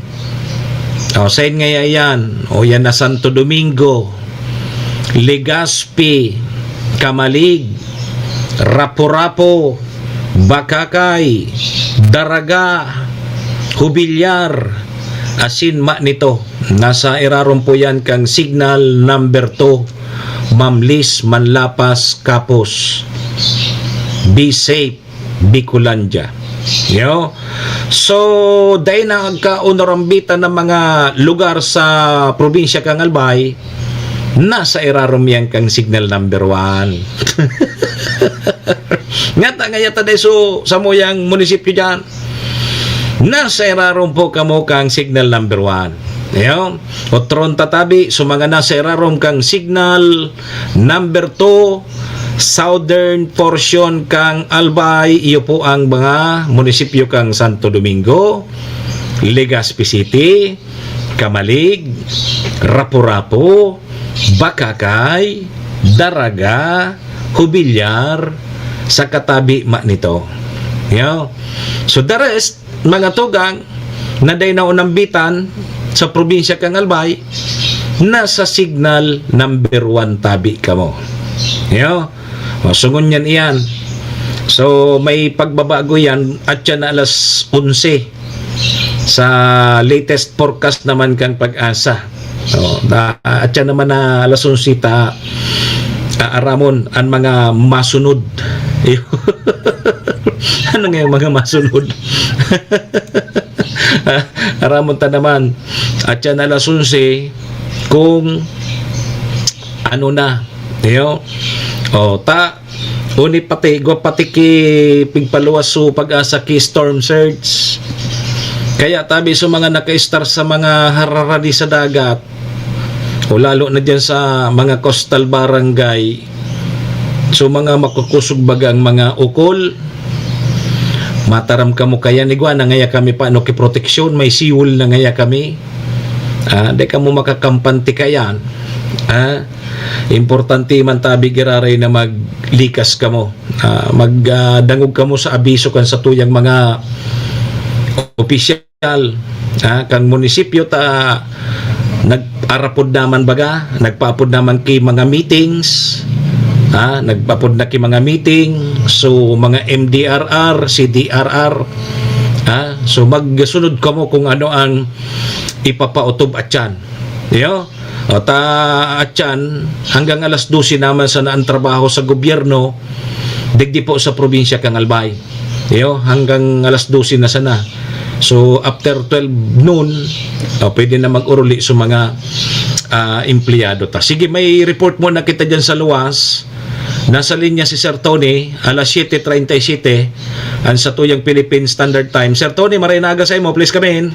O, sain ngaya yan? O, yan na Santo Domingo, Legazpi, Camalig, Rapu-Rapu, Bacacay, Daraga, Jubillar, asin Manito. Nasa irarom po yan kang signal number two, Mamlis, Manlapas, Capos. Be safe, Bicolandia. Yo. So, dai nagkaonorambitan ng mga lugar sa probinsya kang Albay, nasa irarom yan kang signal number one. Ngata ngaya ta dai so samuyang munisipyo dyan. Nasa irarom po kamo kang signal number one. Ayun. Otron tatabi, so mga nasa irarom kang signal number two, southern portion kang Albay, iyo po ang mga munisipyo kang Santo Domingo, Legazpi City, Camalig, Rapu-Rapu, Bacacay, Daraga, Jubillar, sa katabi Manito. Yo. So the rest, mga tugang, na dai naonambitan sa probinsya kang Albay, nasa signal number one tabi kamo. Yo? O, so ngunyan iyan. So, may pagbabago yan, atyan na alas onse sa latest forecast naman kan PAGASA. O, na, atyan naman na alas onse ta, aaramon an mga masunod. Ano nga yung mga masunod? Aramon ta naman. Atyan na alas onse kung ano na. Yo? O, ta, uni pati, igwa pati ki pigpaluwas so PAGASA ki storm surge. Kaya tabi sa mga naka-star sa mga hararani sa dagat, o lalo na dyan sa mga coastal barangay, so mga makukusog baga ang mga ukol, mataram kamo kaya, igwa na ngaya kami paano ki proteksyon, may siwol na ngaya kami. Ah, di kamo makakampanti kayan. Ah, importante man tabi giraray na maglikas kamo. Ah, mag, ah, dangog kamo sa abiso kan satuyang mga opisyal, ah, kan munisipyo ta nag-arapod naman baga, nagpaapod naman ki mga meetings, ah, nagpaapod na ki mga meeting, so mga M D R R, C D R R, ah, so magsunod kamo kung ano ang ipapaotob atyan. Yo? O ta, atyan, hanggang alas dose naman sana ang trabaho sa gobyerno, digdi po sa probinsya kan Albay. Yo, hanggang alas dose na sana. So, after twelve noon, o, pwede na mag-uruli sa mga, ah, empleyado ta. Sige, may report muna kita dyan sa luwas. Nasa linya si Sir Tony, alas siyete treinta y siete, ang satuyang Philippine Standard Time. Sir Tony, maray na aga sa imo. Please come in.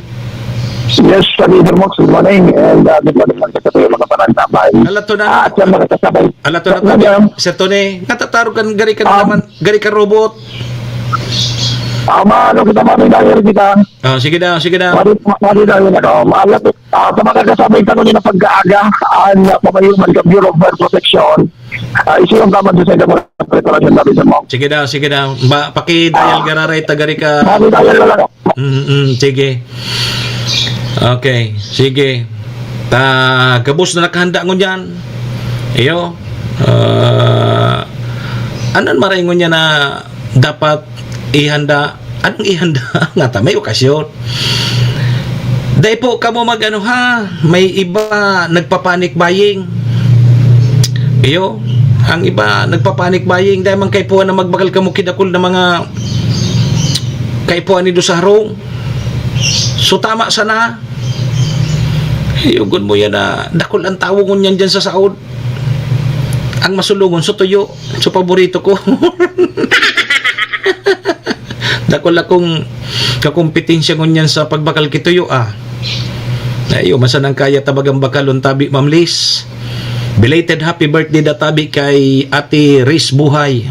Yes, Sir Leader Mox, good morning. And uh, good morning man sa mga panantabay. Alato na. Ah, at sa mga kasabay. Alato na, Sir Tony. Sir Tony, natatarog kan gari ka na naman. Gari ka robot. Ama, ano kita, mami, dahil kita. Ah, sige daw, sige daw. Mami, mami, dahil ako. Maalat. Ah, sa mga kasabay, tanong nila pagkaaga, ang uh, pamayuman ka Bureau of Fire Protection. Ah, isi yung tama sa mga preparasyon natin sa mga. Sige daw, sige daw. Ba, paki-dial gararay, tagari ka. Mami, dahil na lang. Mm, mm, sige. Okay, sige. Ta, gabos na nakahanda ngunyan. Iyo. Ah, anan maray ngunyan na dapat ihanda? Anong ihanda? Nga ta, may okasyon. Dai po kamo mag-ano ha, may iba nagpa-panic buying. Iyo, ang iba nagpa-panic buying dai man kaipuhan na magbakal kamo kidakul na mga kaipuhan nindo sa harong. So, tama sana. Yugon mo yan na dakul ang tawo ngunyan dyan sa saod. Ang masulungon, so tuyo. So, paborito ko. Dakul akong kakompetensya ngunyan sa pagbakal kituyo, ah. Ayo, masanang kaya tabagang bakalon tabi, Ma'am Liz. Belated happy birthday da tabi kay Ate Riz Buhay.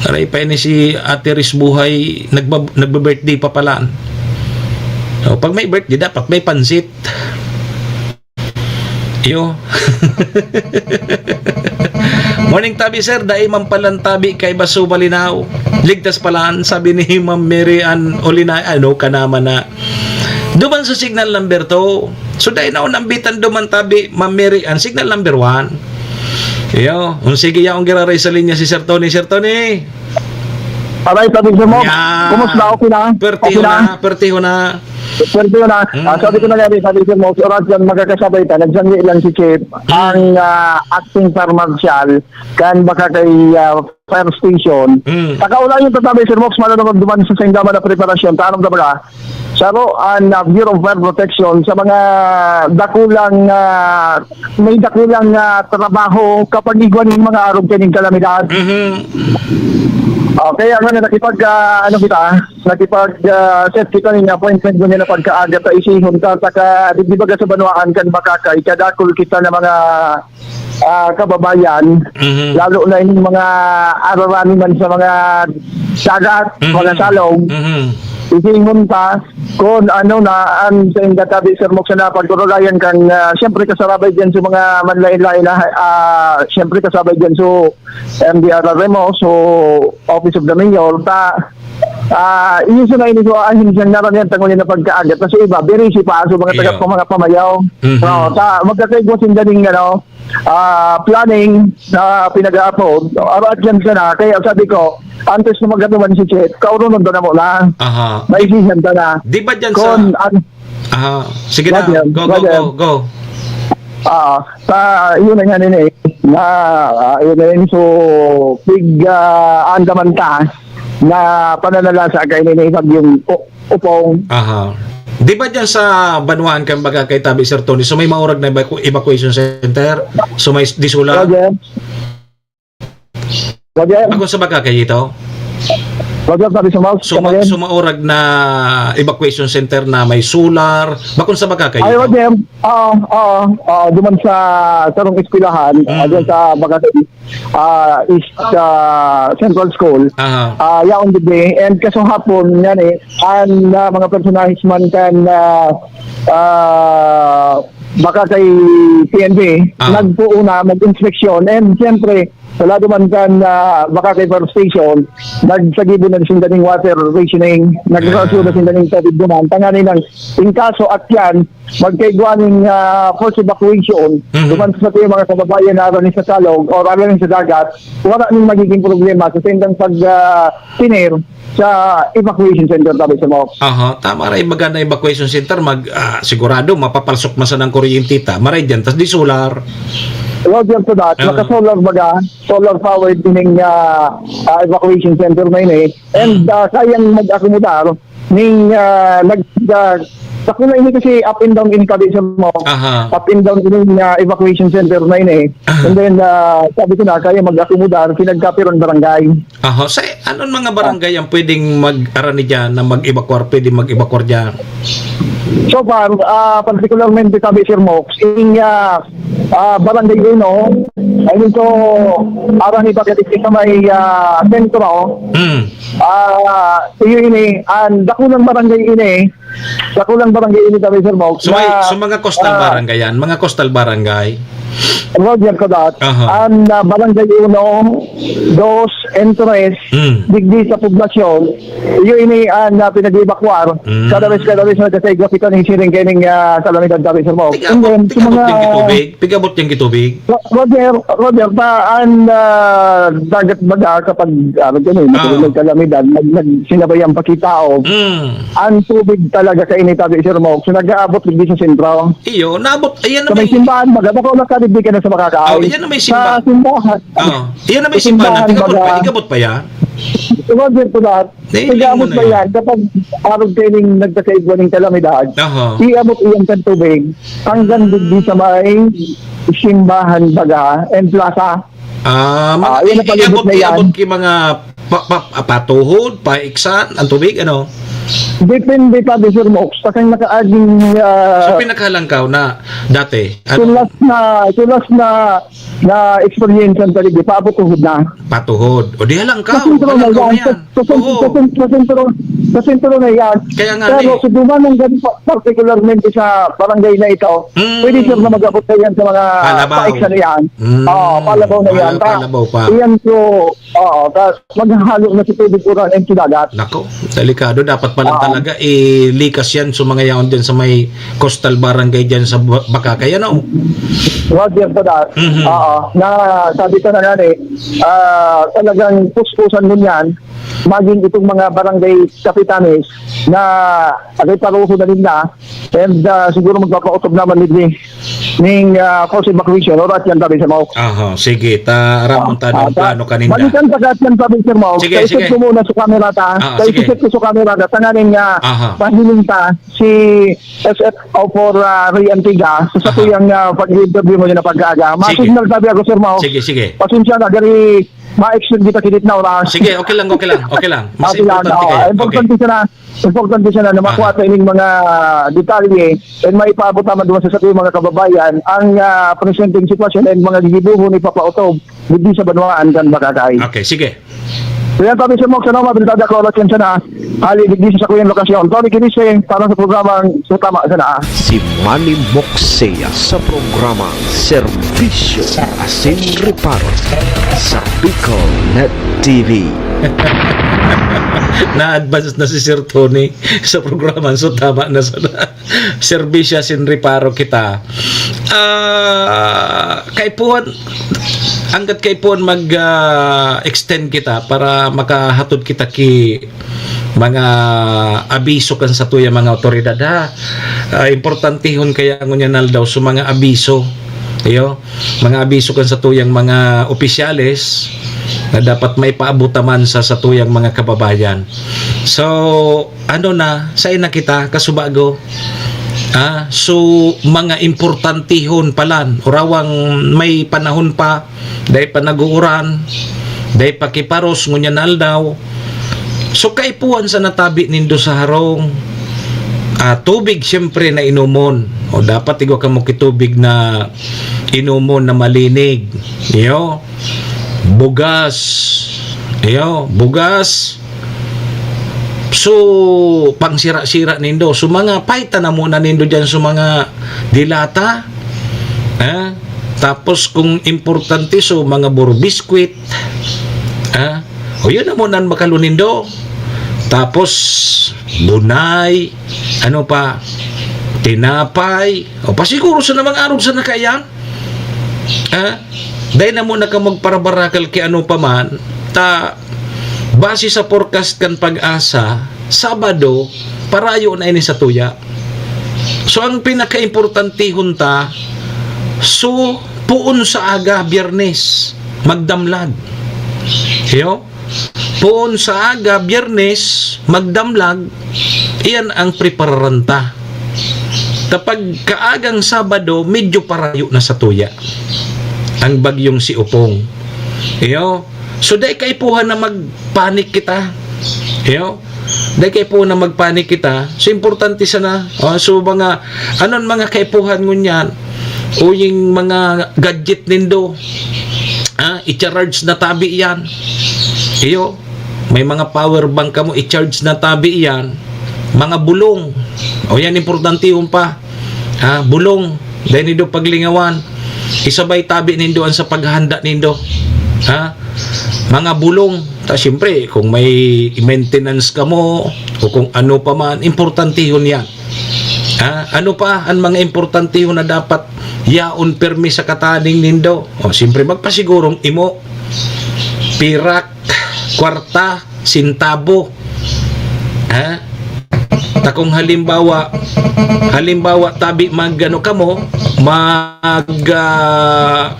Aray pa ini si Ate Riz Buhay, nagba-, nagbe-birthday pa pala. So, pag may birthday, dapat may pansit. Iyo. Morning tabi, sir. Dai man palan tabi kay Baso Balinaw. Ligtas palan, sabi ni Ma'am Mary Ann Olinay. Ano ka naman na? Duman sa signal number two. So, dai na nambitan duman tabi, Ma'am Mary Ann, signal number one. Iyo. Kung sige, yaong giraray sa linya si Sir Tony. Sir Tony. Aray, sabi ko mo, Yan. Kumusta? Okay na? Pertiho Okay na, na? pertiho na. Swerte yun ah. Ah, sabi ko na nga rin, sabi ko mo, oras yan magkakasabay ta, nagsanggi lang si Chief, ang ah, acting fire marshal, kan baka kay ah, fire station. Mm. Saka wala yung tatabi, Sir Mox, malamang duman sa singgaman na preparasyon. Taanong ka ba? Saro ang ah, Bureau of Fire Protection sa mga dakulang ah, may dakulang ah, trabaho kapag igwa ng mga arog kaning kalamidad. Mhm. Okay, ano na nakipag ah, ano kita, nakipag ah, set kita ng appointment mo na pagkaaga sa isihon ta saka di, di baga sa banwaan kan makakay kadakol kita na mga ah, kababayan, Mhm. lalo na yung mga ararani man sa mga dagat, Mhm. mga salog, Mhm. isihon ta kung ano na ang sa inda tabi, Sir Mox, na pagkurayan kan ah, siyempre kasabay dyan sa mga manlain-lain na ah, siyempre kasabay dyan sa M D R R M O, so Office of the Mayor, ta Ah, iyo sa na ini, so, ahin siyang naramihan tangon niya na pagkaagat. Kasi iba, berisi pa, so, mga taga, Iyo. mga pamayaw. Mhm. Oo, ta, magkakaigwa sinda ning, ano, ah, planning na pinag-a-upload. Aro at yan siya na. Kaya sabi ko, antes na magkatuman si Chet, kaurunon ba na mo na? Aha. Maisihan ka na. Di ba dyan Kung sa an- Aha. Sige na. Roger, Go, go, Roger. go, go. Ah, sa, yun na nga nini, na, ah, yun na yun. So, pig, ah, andaman ta na pananalasa kay nini, pag yung u-, upong. Aha. Di ba dyan sa banwaan kan baga kay Tabi, Sir Tony? So, may maurag na evacu-, evacuation center? So, may s-, di solar? Roger. Roger. Bakon sa baga kayo ito? Roger, sabi sa Mouse, So, ma-, kamayan. so, maurag na evacuation center na may solar. Bakon sa baga kayo Ay, ito? Roger. Ah, ah, ah, duman sa sarong eskwelahan, Mm. ah, duman sa Bagakay, ah, East, ah, Central School. Aha. Ah, yaon digdi. And kaso hapon, yan eh, ang, ah, mga personahes man kan, ah, ah, baka kay P N P, Ah. nagpuuna, mag-inspeksyon. And siyempre, wala duman kan, ah, baka kay fire station, nagsagibo na sinda ning water rationing, nagrasyo na Ah. sinda ning tubig duman. Tanganing in kaso at yan, magkaigwa ning, ah, force evacuation, Mhm. duman sa mga kababayan na aron sa salog o aron sa dagat, wala ning magiging problema sa sindang pag, ah, tinir sa evacuation center, Tabi sa Mox. Aha, tama ra, ibaga na evacuation center, mag, ah, sigurado, mapapalsok man sana ang kuryente ta. Maray dyan, tas di solar. Roger to that, Ah. maka-solar baga, solar powered ining, ah, ah, evacuation center na ini. And, Hmm. ah, kayang mag-akomodar ning, ah, nag-, ah, sa kuna ini kasi up and down ini, Tabi sa Mox. Aha. Up and down ining, ah, evacuation center na ini. Aha. And then, ah, sabi ko na, kaya mag-akomodar, pinagkapirang barangay. Aha. Sa, anon mga Ah. barangay ang pwedeng mag-arani dyan na mag-evacuar, pwedeng mag-evacuar dyan? So far, ah, particularmente, Tabi, Sir Mox, in, ah, ah, Barangay Uno, I mean, so, arani pa sa may, ah, sentro, Hmm. ah, iyo ini, ang dakulang barangay ini, dakulang barangay ini, Tabi, Sir Mox, So, may, na, so, mga coastal ah, barangay yan? Mga coastal barangay? Roger ko that. Aha. Ang, ah, Barangay Uno, Dos, and Tres, Hmm. digdi sa poblasyon, iyo ini ang, ah, pinag-evacuar. Hmm. Kada vez, kada vez, nagkasay, grabe ka ning siring kay ning, ah, kalamidad, Tabi, Sir Mox. And Pig-abot, then, sa pig-abot mga yung gitubig? Pig-abot yung gitubig? Ro-, Roger, Roger, ta, ang, ah, dagat baga kapag, ah, ano yun eh, Ah. may kalamidad, nag-, nag-, sinabay ang pakitao. Hmm. Ang tubig talaga sa ini, Tabi, Sir Mox, nag-aabot digdi sa sentro. Iyo, naabot, ayan na Sa may may simbahan, baga, baka wala ka, di ka na sa makakain. Oh, ayan na may Sa simba-, simbahan. Oh, ayan na may Sa simbahan. simbahan, Tigabot pa, baga. Igabot pa yan? Roger to that. Nailing Tigabot mo na pa yan. yan. Kapag arog kayo ning nagkakaigwa ning kalamidad, Aha. iabot iyan kan tubig hanggang digdi sa may simbahan, baga, and plaza. Ah, mga Ah, yun ang i-, palibot iabot, na yan. iabot ki mga pa, pa, ah, patuhod, paiksan, ang tubig, ano? Depende pa, di, Sir Mox. Kasi nakaaging, ah, So, pinakahalangkaw na dati, ano? sulas na, sulas na, na experience ang paligid, paabot tuhod na. Patuhod. O, di halangkaw. Sa sentro na Halangkaw yan. na yan. Sa, sa, Oo. sa, sa sentro, sa sentro na yan. Kaya nga, Pero eh. sa duman ng ganito, particularmente sa barangay na ito, Mm. pwede, sir, na mag-abot na yan sa mga Palabaw. paiksan na yan. Mm. Oo, palabaw na yan. Pala-, Ta-, palabaw pa. Iyan po, oo, ta-, maghahalo na si tubig uran and si dagat. Nako, delikado. Dapat pa lang Oo. talaga, eh, likas yan. So, mga yaon din sa may coastal barangay dyan sa Ba-, Bacacay, ano? Roger po that. Mhm. Oo, na sabi ko na nga eh, ah, talagang puspusan mo yan, maging itong mga barangay kapitanes na agay paruho na ninda, and, ah, siguro magpapautob naman ninyo ning, ah, force evacuation, oras yan, Tabi sa Maok. Aha, sige, ta, aramon ta Ah, anong ah, ta, plano kaninda. Balikan ta ka yan, Tabi sa Maok. Sige, Sa isip sige. ko muna sa kamera ta. Ah, Sa sige. isip ko sa kamera ta. Tanganin nga, Aha. mahiling ta si S F O for, ah, Ray Antiga. Sa Aha. satuyang, ah, pag-interview mo yun na pag-aaga. Sige. Masignal, Tabi ako, Sir Maok. Sige, sige. Pasensya na, gari ma-extend kita kinit na oras. Sige, okay lang, okay lang, okay lang. Mas Okay lang, importante oo. kayo. Okay. Importante siya na, importante siya na, na makuha Aha. ta ining mga detalye and maipaabot naman doon sa satuyang mga kababayan ang, ah, presenteng sitwasyon and mga gigibuhon ipapautob digdi sa banwaan kan Bacacay. Okay, sige. So yan, Tabi sa Maok, sa naman, Brigada Colas, yan sana. Hali, digdi sa sakuyang lokasyon. Tony Kinise, para sa programang Sa Tama Sana. Si Manny Moxea sa programang Serbisyo Asin Reparo sa Bicol Net T V. Na-advance na si Sir Tony sa programa, so tama na sana. Serbisyo sin reparo kita. Ah, kaipuhan, hanggat kaipuhan mag, ah, extend kita para makahatod kita ki mga abiso kan satuyang mga awtoridad, ha. Ah, importantehon kaya ngunyan aldaw so mga abiso. Iyo, mga abiso kan satuyang mga opisyales na dapat maipaabot ta man sa satuyang mga kababayan. So, ano na, saen na kita, kasubago? Ah, so, mga importantehon palan, orawang may panahon pa, dai pa nag-uuran, dai pa kiparos ngunyan aldaw. So, kaipuhan sana tabi nindo sa harong. Ah, tubig, siyempre, na inomon. O, dapat igwa kamo ki tubig na inomon na malinig. Iyo. Bugas. Iyo, bugas. So, pangsira-sira nindo. So, mga paita na muna nindo diyan sa mga dilata. Eh? Tapos, kung importante, so, mga burbiskwit. Eh? O, yun na muna ang makalo nindo. Tapos, bunay. Ano pa? Tinapay. O, pasiguro sa namang arog sa nakayan. Ah, dai na muna ka magparabarakal ki ano pa man, ta base sa forecast kan Pag-asa, Sabado, parayo na ini sa tuya. So, ang pinakaimportantehon ta, so, poon sa aga, Biyernes, magdamlag. Iyo? Poon sa aga, Biyernes, magdamlag, iyan ang prepararan ta. Kapag kaagang Sabado, medyo parayo na sa tuya ang bagyong si Opong. Iyo. So, dai kaipuhan na magpanik kita. Iyo. Dai kaipuhan na magpanik kita. So, importante sana. Oh, so, mga, anon mga kaipuhan ngunyan? O yung mga gadget nindo. Ah, i-charge na tabi yan. Iyo. May mga power bank kamo, i-charge na tabi yan. Mga bulong. O yan, importante yun pa. Ha, bulong. Dai nindo paglingawan. Isabay tabi nindo ang sa paghahanda nindo. Ha? Mga bulong. Ta, siyempre, kung may maintenance kamo, o kung ano pa man, importantehon yan. Ha? Ano pa ang mga importantehon na dapat yaon permi sa kataning nindo? O, siyempre, magpasigurong imo. Pirak, kwarta, sintabo. Ha? Ta kung halimbawa, halimbawa, tabi mag, ano kamo, mag, ah,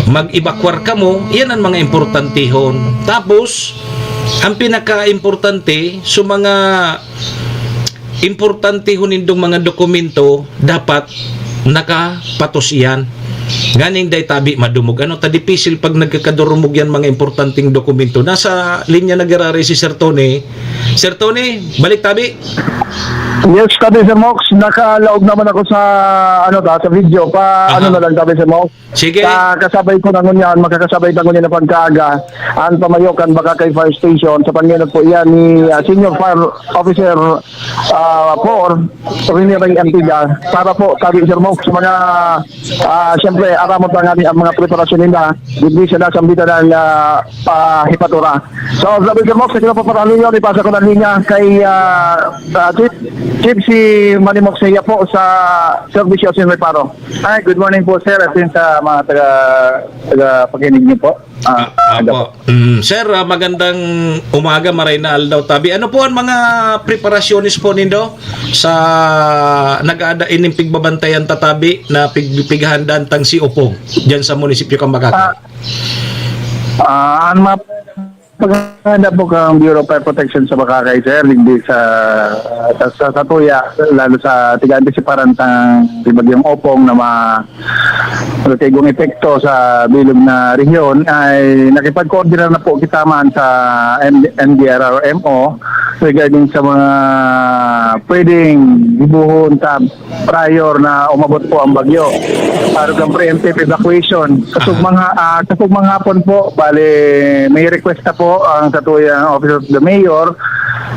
mag-evacuar kamo, yan ang mga importantehon. Tapos, ang pinaka-importante, so mga importantehon nindong mga dokumento, dapat nakapatos iyan. Nganing dai tabi madumog. Ano, ta dipisil pag nagkakadurumog yan mga importanteng dokumento. Nasa linya na giraray si Sir Tony. Sir Tony, balik tabi. Yes, tabi, Sir Mox, nakalaog naman ako sa, ano ta, sa video. Pa, Aha. Ano na lang, tabi, Sir Mox. Sige. Sa kasabay ko na ngunyan, makakasabay na ngunyan na pagkaaga, ang pamayo kan Bacacay Fire Station, sa pangenot po iyan ni, ah, Senior Fire Officer, ah, four, Rene Ray Antiga, para po, tabi, Sir Mox, sa mga, ah, siyempre, aramot na nga ni ang mga preparasyon nila, digdi sa nasambita ng, ah, ah, hipatura. So, tabi, Sir Mox, sa kinapaparaliyo, ipasa ko na linya kay, ah, ah, Chief, Chief si Manny Mox, siya po sa Serbisyo sin Reparo. Hi, good morning po, sir, at yun sa mga taga, taga pakinig niyo po. Ah, Ah, ano po? Apo. Mm, sir, ah, magandang umaga, maray na aldaw, tabi. Ano po ang mga preparasyones po nindo sa nag-aada ining pigbabantayan ta tabi na pig-, pighahandaan tang si Opong diyan sa munisipyo kan Bacacay? Ah, ah, ang mga paghahanda po kang Bureau of Fire Protection sa Bacacay, sir, hindi sa, sa, sa, sa tuya, lalo sa tiga-antisiparan tang si Bagyong Opong na ma-, matigong epekto sa bilog na rehiyon, ay nakipagkoordinar na po kita man sa M-, M D R R M O regarding sa mga pwedeng gibohon ta prior na umabot po ang bagyo. Para kang preemptive evacuation. Sa Aha. Tugmang ha-, ah, sa tugmang hapon po, bale, may request na po ang satuyang Office of the Mayor,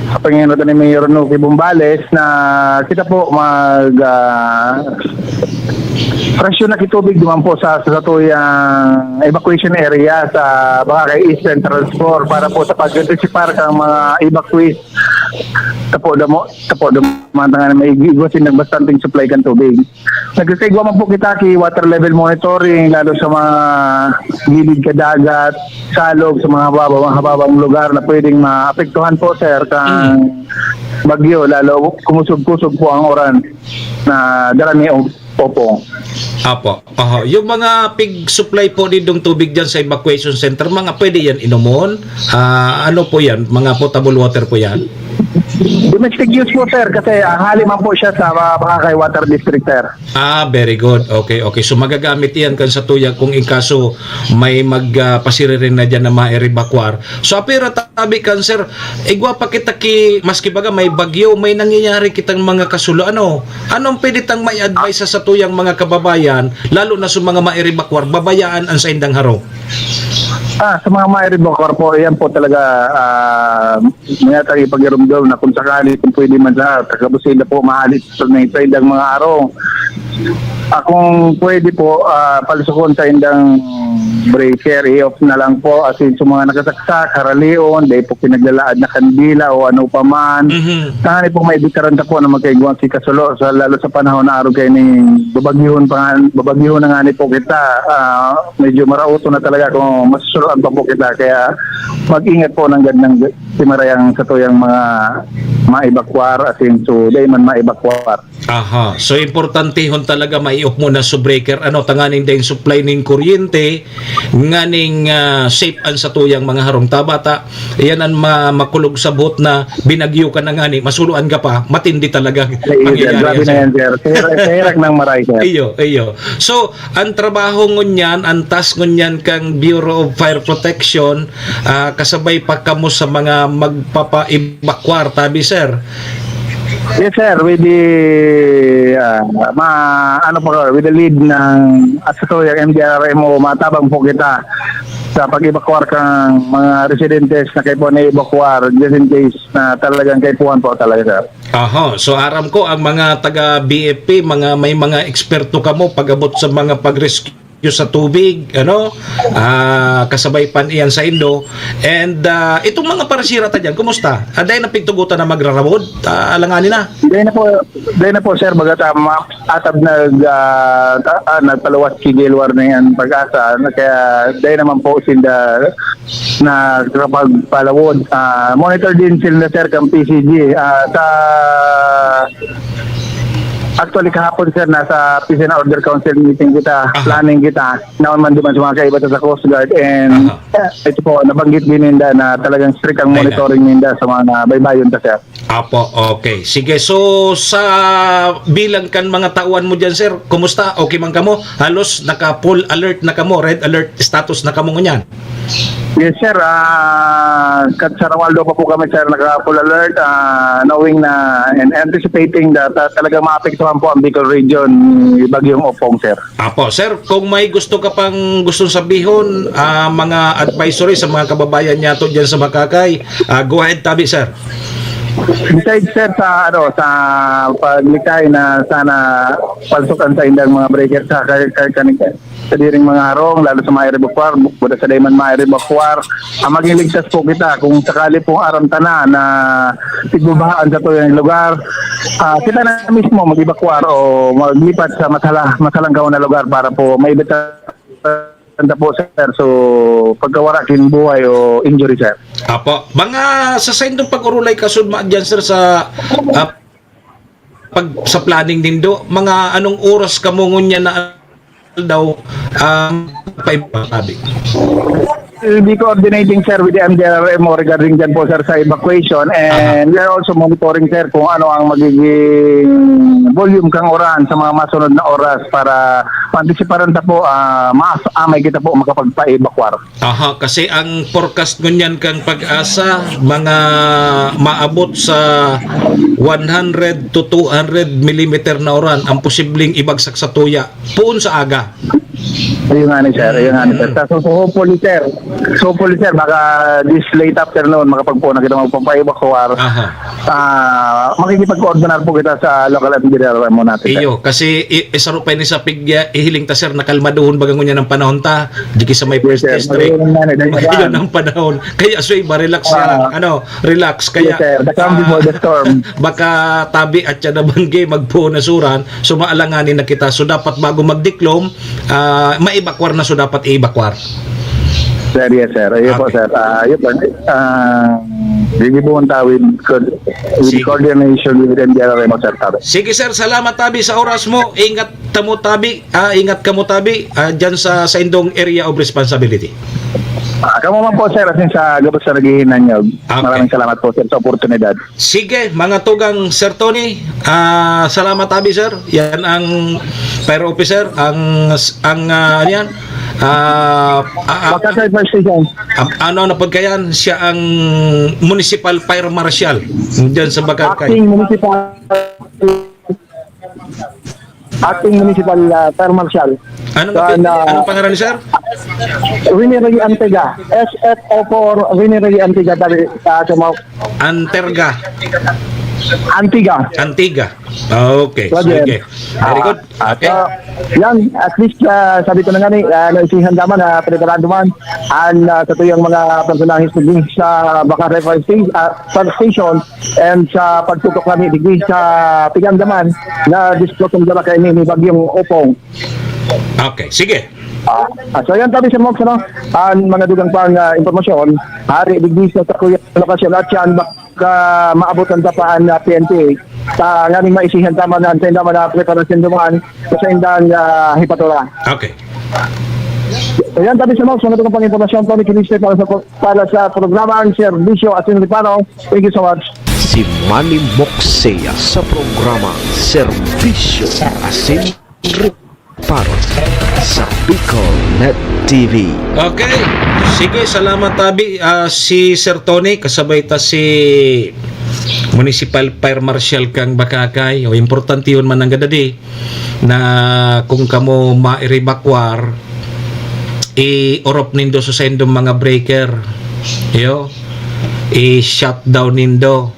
sa pangenot ni Mayor Nuki Bombales, na kita po mag, ah, Presyo na kitubig duman po sa, sa satuyang evacuation area sa Boracay East Central Score para po sa pag-anticipar kan mga evacuees. Tapo damo, tapo duman nga may igwa sindang bastanteng supply kan tubig. Nagkakaigwa man po kita ki water level monitoring, lalo sa mga gilid ka dagat, salog, sa mga hababa-, hababang lugar na pwedeng maapektuhan po, sir, kan bagyo, lalo kumusog-kusog po ang uran na dara ni Opong. Apo. Aha. Yung mga pig-supply po nindong tubig dyan sa evacuation center, mga pwede yan inomon? Ah, ano po yan? Mga potable water po yan? Domestic use po, sir, kasi ang hali man po siya sa Boracay Water District, sir. Ah, very good. Okay, okay. So magagamit yan kan sa tuya kung in kaso may magpasiririn na dyan na maerebakwar. So apira tabi kan, sir, igwa pa kita ki, maski baga may bagyo, may nangyayari kitang mga kasulo. Ano? Anong pwede tang may advice sa satuyang mga kababayan, lalo na sa mga maerebakwar, babayaan ang saindang harong? Ah, sa mga maerebakwar po, yan po talaga, ah, mga tagi pagirumdom na kung sakali, kung pwede man sa tagabusida po, mahalit sa may saindang mga harong. Ah, kung pwede po, ah, palusukon sa indang breaker, i-off na lang po. As in, sa mga nakasaksak, haralion, dahil po pinaglalaad na kandila o ano pa man. Mhm. Tangan po may bitaran ta po na magkaigwang si Kasulo, sa, lalo sa panahon na araw kayo ni babagyuhon pa nga, babagyuhon na nga ni po kita. Ah, medyo marauto na talaga kung masusuloan pa po kita. Kaya mag-ingat po ng gandang si Marayang sa tuyang mga maibakwar, as in, so, dahil man maibakwar. Aha. So, importantehon talaga maiop mo na sa breaker. Ano, tanganing dahil supply ning kuryente, nganing ah, safe ang satuyang mga harong. Taba ta, yan ang ma- makulog sa buhot na binagyo ka na ngani, masuloan ka pa, matindi talaga ang Ay, sir, pangyayari grabe yan, na sir. yan, sir. Sa hirap, sa hirap ng maray, sir. Iyo, iyo. So, ang trabaho ngunyan, ang task ngunyan kang Bureau of Fire Protection, ah, kasabay pa kamo sa mga magpapa-evacuar, tabi, sir. Yes, sir. With the, ah, ma, ano po, with the lead ng Asatoya M D R R M O, matabang po kita sa pag-evacuar kang mga residentes na kayo po na-evacuar just in case na talagang kaipuhan po talaga, sir. Aha, so aram ko ang mga taga B F P, mga may mga eksperto kamo pag-abot sa mga pag-rescue sa tubig, ano? Ah, kasabay pan iyan sa indo. And ah, itong mga parasira ta diyan, kumusta? Aday na pigtugutan na magrarawod? Ah, alanganin na. Dahil na po, dahil na po, sir, baga ta, ma, atab nag, ah, ta, ah, nagpaluwas si Gilwar na yan pag-asa, na kaya dahil naman po sinda na kapag palawod, ah, monitor din sila, sir, kang P C G. Ah, sa, actually, kahapon, sir, nasa P C N R Order Council meeting kita, Aha. planning kita, naon man duman sa mga kaiba sa Coast Guard, and Aha. eh, ito po, nabanggit din ninda na talagang strict ang Ayun na. monitoring ninda sa mga baybayon ta, sir. Apo, okay. Sige, so sa bilang kan mga tauhan mo diyan, sir, kumusta? Okay man kamo? Halos naka full alert na kamo, red alert status na kamo ngunyan. Yes, sir. Ah, kat sa Romualdo pa po kami, sir, naka full alert, ah, knowing na and anticipating that ah, talagang maapektuhan po ang Bicol region ni Bagyong Opong, sir. Apo, sir, kung may gusto ka pang gustong sabihon, ah, mga advisory sa mga kababayan niyato diyan sa Makakay, ah, go ahead, tabi, sir. Besides, sir, sa ano, sa paglikay na sana palsukan sa indang mga breaker sa kay kay kaning sa diring mga harong, lalo sa mga erebakwar, bu- buda sa dayman mga erebakwar, ang maging ligtas po kita kung sakali pong aram ta na na tigbubahaan sa tuyang lugar. Ah, kita na mismo mag-evacuar o maglipat sa masala, masalangkaw na lugar para po maibitaran ta po, sir. So, pagkawara kin buhay o injury, sir. Apo, mga sa saindong pag-urulay kasudma diyan, sir, sa ah, pag sa planning nindo, mga anong oras kamo ngunyan na daw um, paibababi? We'll be coordinating, sir, with the M D R R M O regarding dyan po, sir, sa evacuation, and we are also monitoring, sir, kung ano ang magiging volume kang uran sa mga masunod na oras para maantisiparan ta po, ah, mas amay kita po makapagpa-evacuar. Aha, kasi ang forecast ngunyan kang pag-asa, mga maabot sa one hundred to two hundred millimeter na uran ang posibleng ibagsak sa tuya poon sa aga. Ayun nga ni, sir. Ayun nga ni, sir. So, so hopefully, sir. So hopefully, sir, baka this late afternoon, makapagpuon na kita magpapaiba kuwar. Aha. Ah, makikipag-coordinar po kita sa local M D R M O natin, sir. Iyo, kasi i-, isaro pa ini sa pig-, ihiling ta, sir, na kalmadohon baga ngunyan ang panahon ta. Di ki sa may Yes, first sir. District. Magayon na, eh, dahil Magayon na. Ang panahon. Kaya, so, iba, relax Ah. Yan. Ano, relax. Kaya, Yes, sir. The calm ah, before the storm. Baka tabi at siya na banggi, magpuon na suran, so maalanganin na kita. So, dapat bago magdiklom, ah, maibakwar na, so dapat iibakwar. Sir, yes, sir. Ayun po, Okay. Sir. Ah, yun po. Ah, gigibuhon ta with co-, with Sige. Coordination with M D R M O, sir, tabi. Sige, sir. Salamat, tabi, sa oras mo. Ingat kamo, tabi. Ah, ingat kamo, tabi. Ah, dyan sa, sa indong area of responsibility. Ah, kamo man po, sir, asin sa gabos sa naghihinanyog. Okay. Maraming salamat po, sir, sa oportunidad. Sige, mga tugang Sir Tony. Ah, salamat, tabi, sir. Yan ang fire officer, ang, ang, ah, ano yan? Ah, ah, ah, Bakasay Fire Station. Am-, ano, ano po kayan? Siya ang municipal fire marshal dyan sa Bakakay. Acting municipal, acting municipal, ah, fire marshal. Anong Sa api-, na anong pangaran ni sir? Rene Rey Antiga. S F O four, Rene Rey Antiga, tabi, ah, sa mga Anterga. Antiga. Antiga. Okay, Roger. Sige. Very good. Ah, Okay. so, yan, at least, ah, sabi ko na nga ni, ah, naisihan naman, ah, preparado man ang, ah, sa tuyang mga personahe sa, sa Bakasay Fire Sta-, ah, Fire Station and sa pagtutok kami digdi sa Pigandaman na displotong dala kaini ni Bagyong Opong. Okay, sige. Ah, ah, so yan, tabi, Sir Mox, ano? Ang mga dugang pang, ah, impormasyon, hari digdi sa sakuyang lokasyon at yan, baka maabot ang tapaan na P N P. Sa nganing maisihan tama na, ang tenda man na preparasyon duman, sa indang, ah, hipatura. Okay. So yan, tabi, Sir Mox, mga dugang pang impormasyon, Tony Kiliste para sa, para sa programang Serbisyo at Reparo. Thank you so much. Si Manny Moxea sa programa Serbisyo Asin Reparo sa Bicol Net T V. Okay. Sige, salamat, tabi. Ah, si Sir Tony, kasabay ta si Municipal Fire Marshal kang Bakakay. O, importante yun man ang gadadi na kung kamo mairebakwar, i-orop nindo sa sendong mga breaker. Yo, i-shutdown nindo.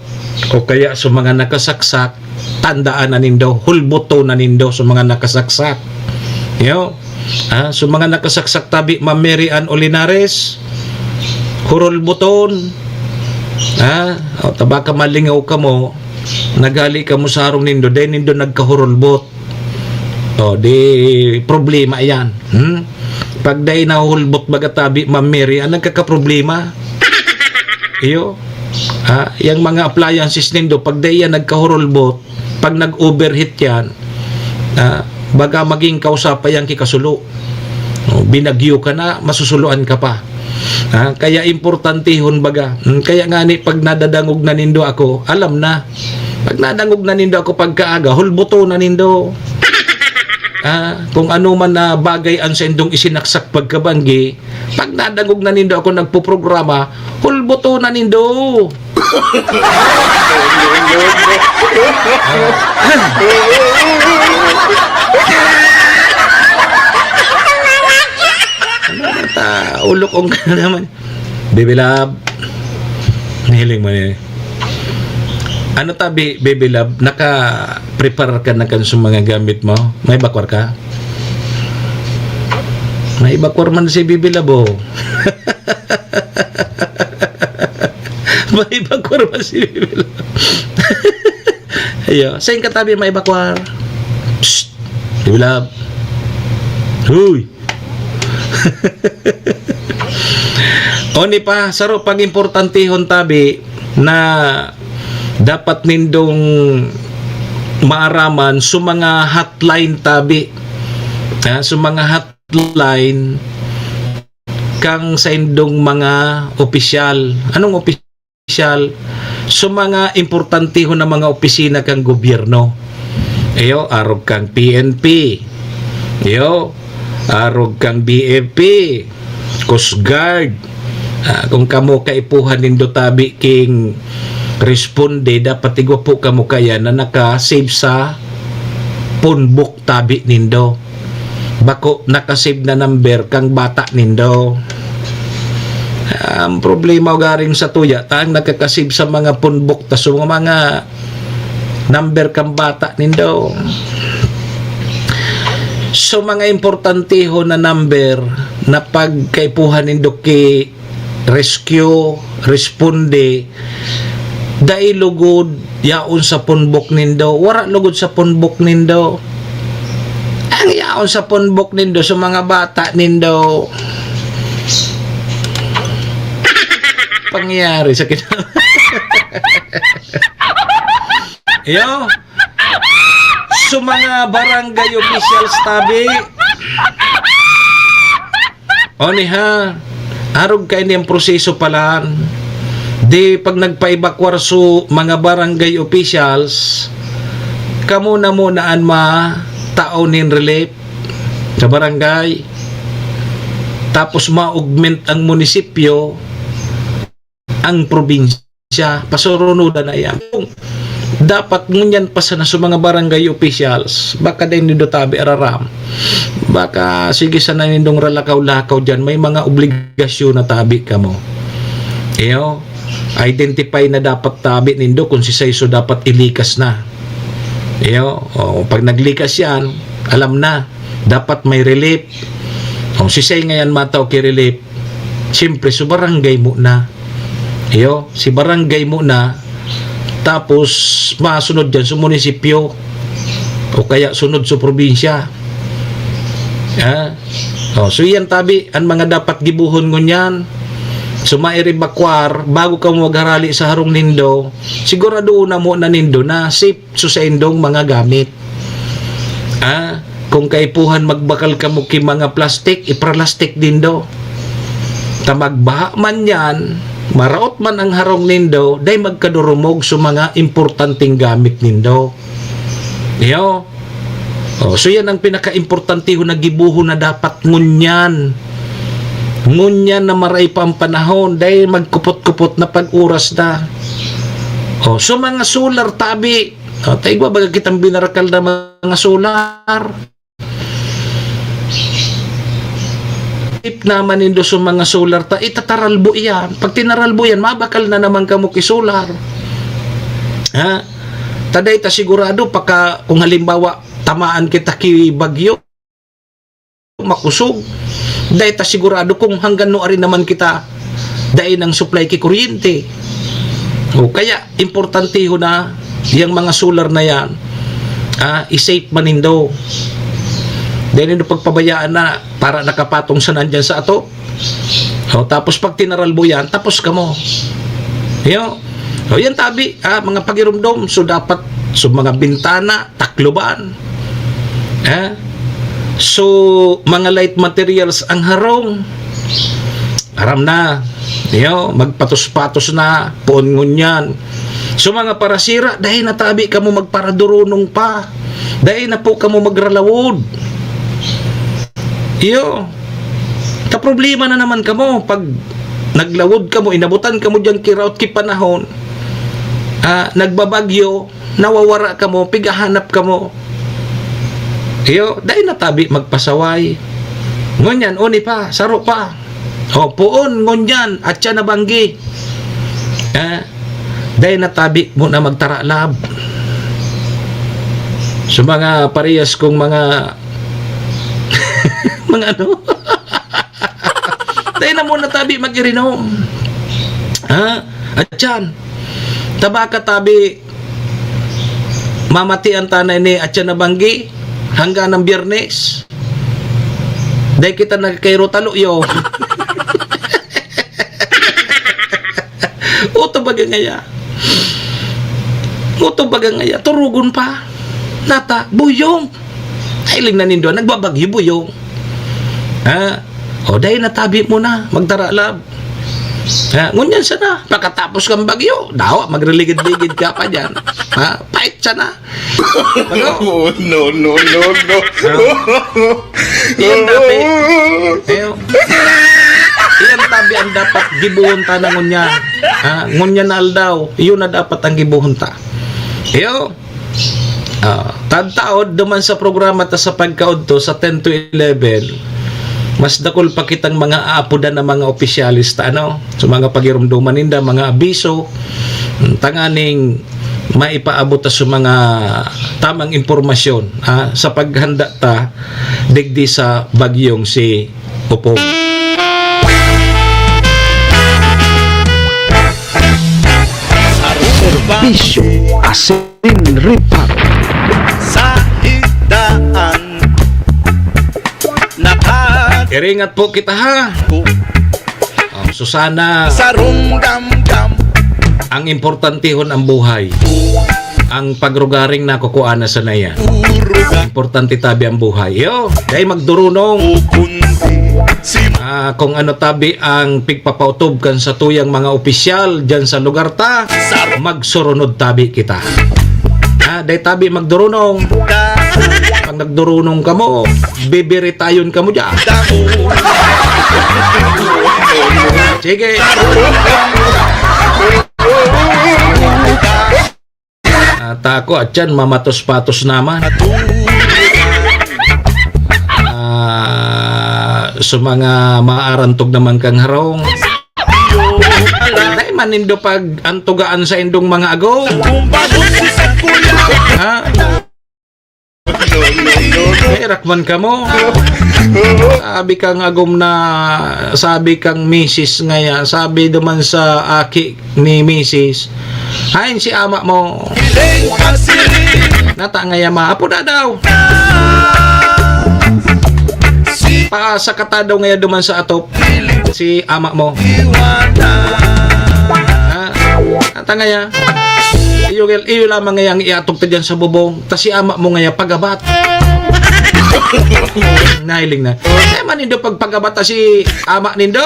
O kaya sa mga nakasaksak, tandaan na nindo, hulbuto na nindo sa mga nakasaksak. Yo, ah, sa mga nakasaksak tabi, Ma'am Mary Ann Olinares, hurulbuton. Ah, o, tabaka malingaw kamo, naghali kamo sa harong nindo, dahil nindo nagkahurulbot. O, di problema yan. Hmm? Pag dai nahulbot baga tabi, Ma'am Mary, ang nagkakaproblema. Iyo. Ha? Yang mga appliances nindo, pag dai yan nagkahurulbot, pag nag-overheat yan, ha? Baga maging kausa pa yan kikasulo. O, binagyo ka na, masusuluan ka pa. Ha? Kaya importantehon baga. Hmm, kaya nga ni, pag nadadangog na nindo ako, alam na. Pag nadangog na nindo ako pagkaaga, hulbuto na nindo. Ah, kung ano man na bagay ang sa indong isinaksak pagkabanggi, pag nadangog na nindo ako nagpoprograma, hulbuto na nindo. Ah. Ano na ta? Ulokong ka na naman. Baby love. Hiling mo ni. Ano ta, bi-, baby love? Naka-prepare ka na kan sa mga gamit mo? May bakwar ka? May bakwar man si baby love, oh. May bakwar man si baby love. Ayo, sa katabi may bakwar. Psst. Baby love. Huy. Oni pa, saro pang importantehon tabi na dapat nindong maaraman sa mga hotline tabi. Ha, sa mga hotline kang sa indong mga opisyal. Anong opisyal? Sa mga importantehon na mga opisina kang gobyerno. Iyo, arog kang P N P. Iyo, arog kang B F P, Coast Guard. Ah, kung kamo kaipuhan nindo tabi king responde, dapat igwa po kamo kaya na naka-save sa phone book tabi nindo. Bako naka-save na number kang bata nindo. Ang problema ugaring sa tuya, ta ang nagkakasib sa mga punbok ta sa mga number kang bata nindo. So, mga importanteho na number na pagkaipuhan nindo ki rescue, responde, dai lugod yaon sa punbok nindo. Wara lugod sa punbok nindo. Ang yaon sa punbok nindo, sa mga bata nindo, pangyayari sa kita. Iyo. So, mga barangay officials tabi, o niha, arog kaini ang proseso palan. Di pag nagpaebakwar so mga barangay officials, kamo na muna an matao nin relief sa barangay. Tapos ma-augment ang munisipyo, ang probinsya, pasurunudan na iyan. Kung dapat ngunyan pa sana sa mga barangay officials, baka dai nindo tabi araram. Baka sige sana nindong ralakaw-lakaw diyan, may mga obligasyon na tabi kamo. Iyo, identify na dapat tabi nindo kung si Saiso dapat ilikas na. Iyo, o, pag naglikas yan, alam na, dapat may relief. O, si Sai ngayon matao ki relief, siyempre, so barangay mo na. Iyo, si barangay mo na, tapos masunod dyan sa munisipyo, o kaya sunod sa probinsya. Ha? O, so yan tabi, ang mga dapat gibuhon ngunyan. So, mairibakwar, bago ka magharali sa harong nindo, sigurado na mo na nindo na safe so saindong mga gamit. Ah, kung kaipuhan magbakal kamo ki mga plastik, ipralastik nindo. Ta magbaha man yan, maraot man ang harong nindo, dai magkadurumog sa mga importanteng gamit nindo. Iyo. O, so yan ang pinakaimportanteho na gibuhon na dapat ngunyan. Ngunyan na maray pa ang panahon, dai magkupot-kupot na pag-oras na. O, so mga solar tabi, o, ta igwa baga kitang binarakal na mga solar. Tip naman nindo sa mga solar ta, itataralbo iyan. Pag tinaralbo yan, mabakal na naman kamo ki solar. Ha? Ta dai ta sigurado, paka, kung halimbawa, tamaan kita ki bagyo, makusog. Dai ta sigurado kung hanggang nuari naman kita dai nang supply ki kuryente. O kaya, importanteho na yang mga solar na yan, ah, i-safe man nindo. Dai nindo pagpabayaan na para nakapatong sa nandyan sa ato. O, tapos pag tinaralbo yan, tapos kamo. Yo. O, yan tabi, ah, mga pagirumdom. So, dapat, so, mga bintana, takloban. Ah? So, mga light materials ang harong. Aram na. Yo, magpatos-patos na, poon ngunyan. So, mga parasira, dai na tabi kamo magparadurunong pa. Dai na po kamo magralawod. Iyo. Ta problema na naman kamo pag naglawod kamo, inabutan kamo diyang kiraot ki panahon. Ah, nagbabagyo, nawawara kamo, pigahanap kamo. Iyo, dai na tabi magpasaway. Ngunyan, oni pa, saro pa. O, poon, ngunyan, at siya nabanggi. Ah, dai na tabi mo na magtaralab. So, mga parehas kong mga, mga ano? Dai na mo na tabi mag-irinom. Ha? At yan, tabaka tabi, mamatian ta na ini at yan nabanggi hanggang ng Biyernes. Dai kita nagkairo talo, yo. Uto baga ngaya. Uto baga ngaya. Turugon pa. Nata, buyong. Ay, ling nanindo, nagbabagyo, buyong. Ha? O, dai na tabi mo na. Magtaralab. Ha? Ngunyan sana. Pakatapos kang bagyo. Dawa, magriligid-ligid ka pa dyan. Ha? Pait sana. Ano? Oh, no, no, no, no. Iyan dati. Ayo. Iyan tabi ang dapat gibuhon ta na ngunyan. Ha? Ngunyan na aldaw. Iyon na dapat ang gibuhon ta. Iyo. Ah, tadtaod duman sa programa ta sa pagkaudto sa ten to eleven. Mas dakul pa kitang mga aapodan na mga opisyales ta, ano? So, mga pagirumduman ninda, mga abiso, tanganing maipaabot ta sa mga tamang impormasyon, ah, sa paghanda ta digdi sa bagyong si Opong. Serbisyo asin reparo. Sa higdaan, nakat- Iringat po kita, ha? Ko. Oh, Susana. Sarong damdam. Ang importantehon ang buhay. Ang pagrugaring nakukuha na sa naya. Urugan. Importante tabi ang buhay. Yo, dai magdurunong. O kundi si Ah, kung ano tabi ang pigpapautob kan satuyang mga opisyal diyan sa lugar ta, Sar- magsurunod tabi kita. Ah, dai tabi magdurunong. Pag nagdurunong kamo, bibiritayon kamo diyan. Damo. Sige. Ah, tako at yan, mamatos-patos naman. Ah, sa mga maarantog naman kang harong. Dai man nindo pag-antugaan sa indong mga ago. Ha? Herak man kamo. Sabi kang agom na, sabi kang misis ngaya, sabi duman sa aki ni misis, "Hain si ama mo?" Nata ngaya, ma, apo na daw. Paasa ka ta daw ngaya duman sa atop si ama mo. Ha? Nata ngaya. Iyo, iyo lamang ngaya ang iatog ta diyan sa bubong. Ta si ama mo ngaya pagabat. Nahiling na. Kaya man nindo pagpagabat ta si ama nindo.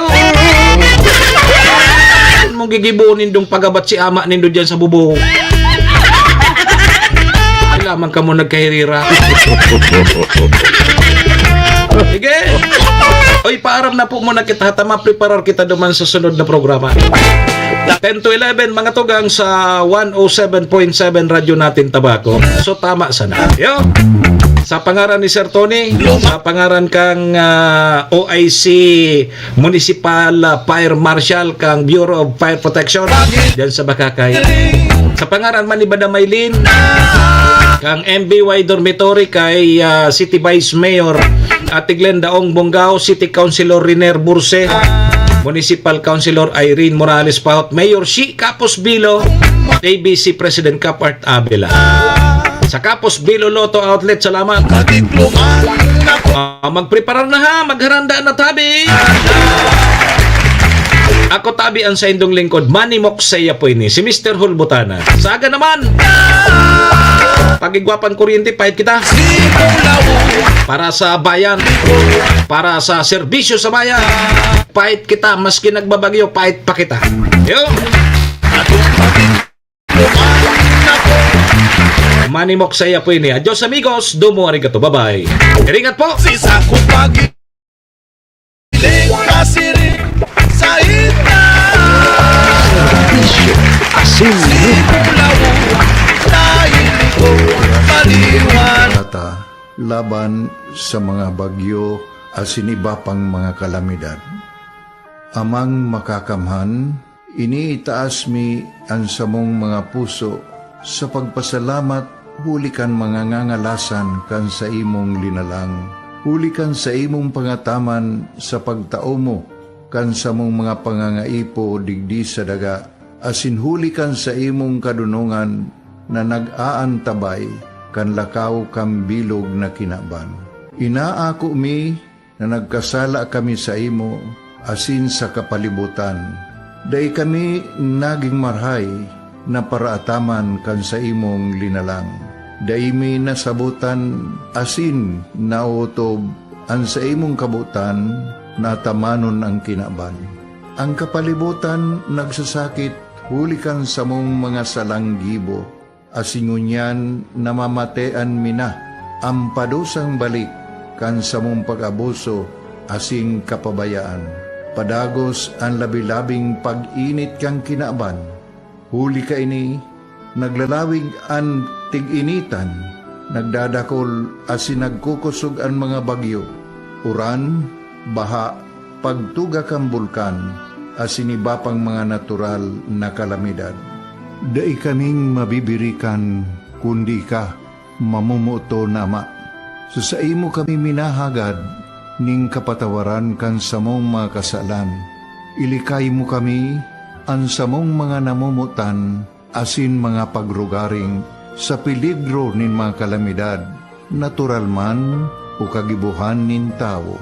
Mong gigiboon nindong pagabat si ama nindo diyan sa bubong. Ay, lamang kamo nagkahirira. Sige. Oy, paaram na po muna kita. Tama, preparar kita duman sa sunod na programa. Ten to eleven, mga tugang sa one oh seven point seven Radyo Natin Tabaco. So, tama sana. Yo! Sa pangaran ni Sir Tony, sa pangaran kang, ah, O I C Municipal, ah, Fire Marshal kang Bureau of Fire Protection, diyan sa Bakakay. Sa pangaran man ni Madam Maylin, kang M B Y Dormitory kay, ah, City Vice Mayor Ate Glenda Ong Bongao, City Councilor Riner Burse, Municipal Councilor Irene Morales Pahot, Mayor Shi Capos Bilo, A B C President Cap Art Abela. Sa Capos Bilo Lotto Outlet, salamat. Ah, magpreparar na ha, magharanda na tabi. Ako tabi ang saindong lingkod, Manny Moksey po ini, si Mister Hulbutana. Saga naman, pagigwapan kuryente, pahit kita. Para sa bayan, para sa serbisyo sa bayan, pahit kita, maski nagbabagyo, pahit pa kita. Yo! Manny Moksey po ini. Adios, amigos. Domo arigato. Bye-bye. Iringat po. Si Sako Pagi. Pasiring sa ina. Serbisyo asin reparo. Maliwan. Laban sa mga bagyo asin iba pang mga kalamidad. Amang Makakamhan, iniitaas mi an samong mga puso sa pagpasalamat huli kan mga ngangalasan kan saimong linalang, huli kan saimong pangataman sa pagtao mo kan samong mga pangangaipo digdi sa daga, asin huli kan saimong kadonongan na nag-aantabay kan lakaw kan bilog na kinaban. Inaako mi na nagkasala kami saimo asin sa kapalibotan. Dai kami nagin marahay na paraataman kan saimong linalang. Dai mi nasabotan asin naotob an saimong kabotan na atamanon an kinaban. An kapalibotan nagsasakit huli kan samong mga salang gibo, asin ngunyan namamatean mi na an padusang balik kan samong pag-abuso asin kapabayaan. Padagos an labi-labing pag-init kan kinaban. Huli kaini, naglalawig an tig-initan, nagdadakol asin nagkukosog an mga bagyo, uran, baha, pagtuga kan bulkan, asin iba pang mga natural na kalamidad. Dai kaming mabibirikan, kundi ika, mamomoton na Ama. Sa saimo kami minahagad ning kapatawaran kan samong mga kasalan. Ilikay mo kami, an samong mga namomotan, asin mga pagrugaring sa peligro nin mga kalamidad, natural man o kagibohan nin tawo.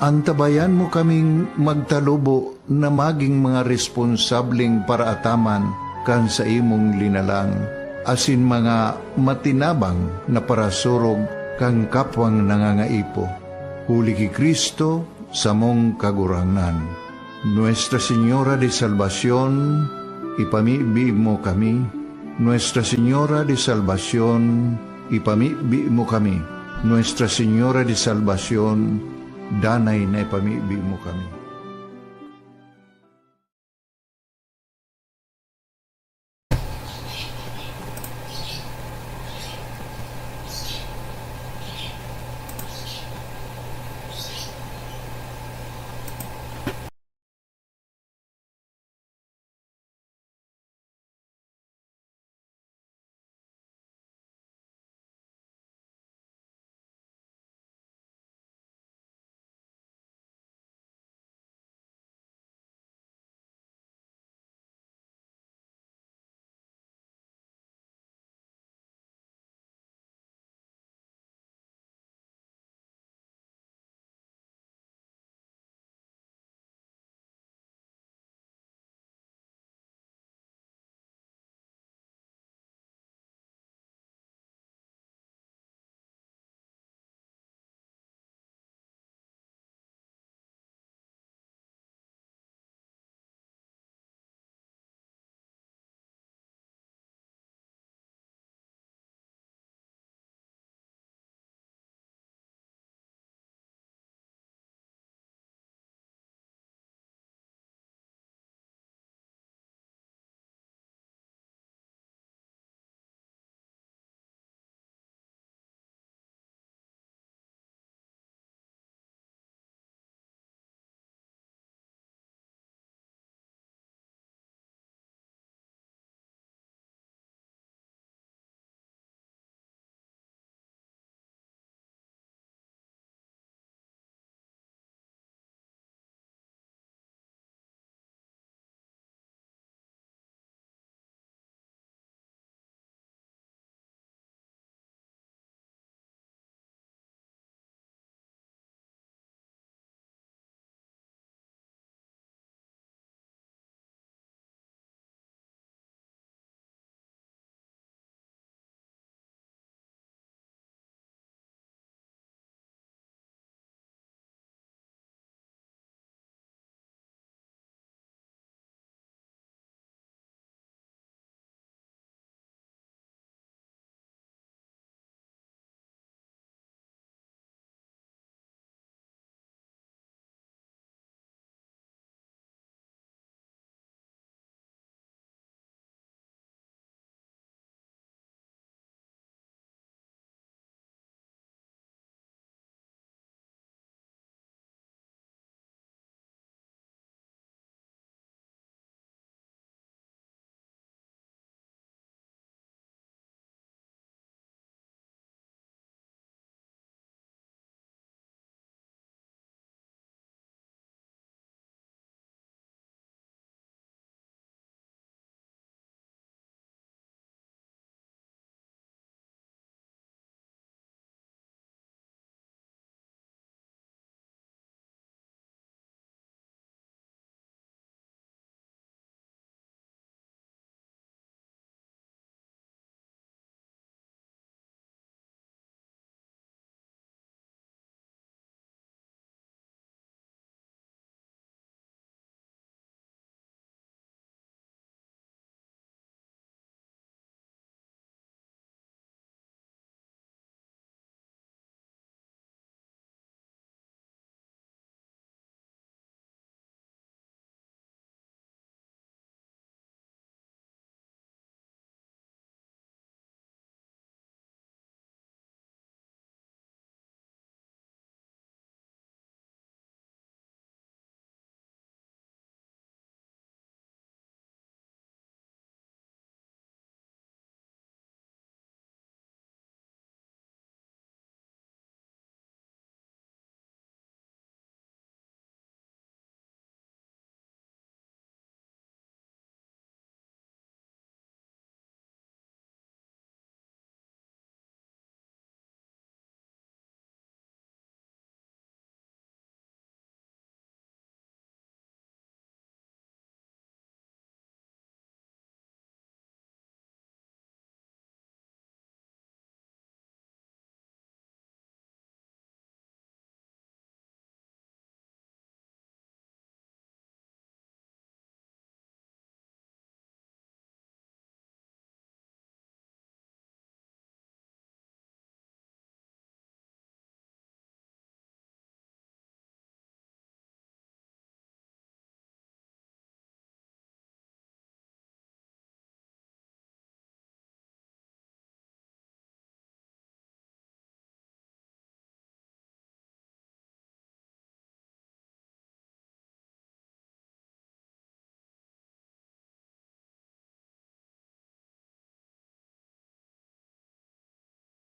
Antabayan mo kaming magtalubo na magin mga responsableng paraataman kan saimong linalang, asin mga matinabang na parasurog kan kapwang nangangaipo. Huli ki Cristo, samong Kagurangnan. Nuestra Señora de Salvacion, ipamibi mo kami. Nuestra Señora de Salvacion, ipamibi mo kami. Nuestra Señora de Salvacion, danay na ipamibi mo kami.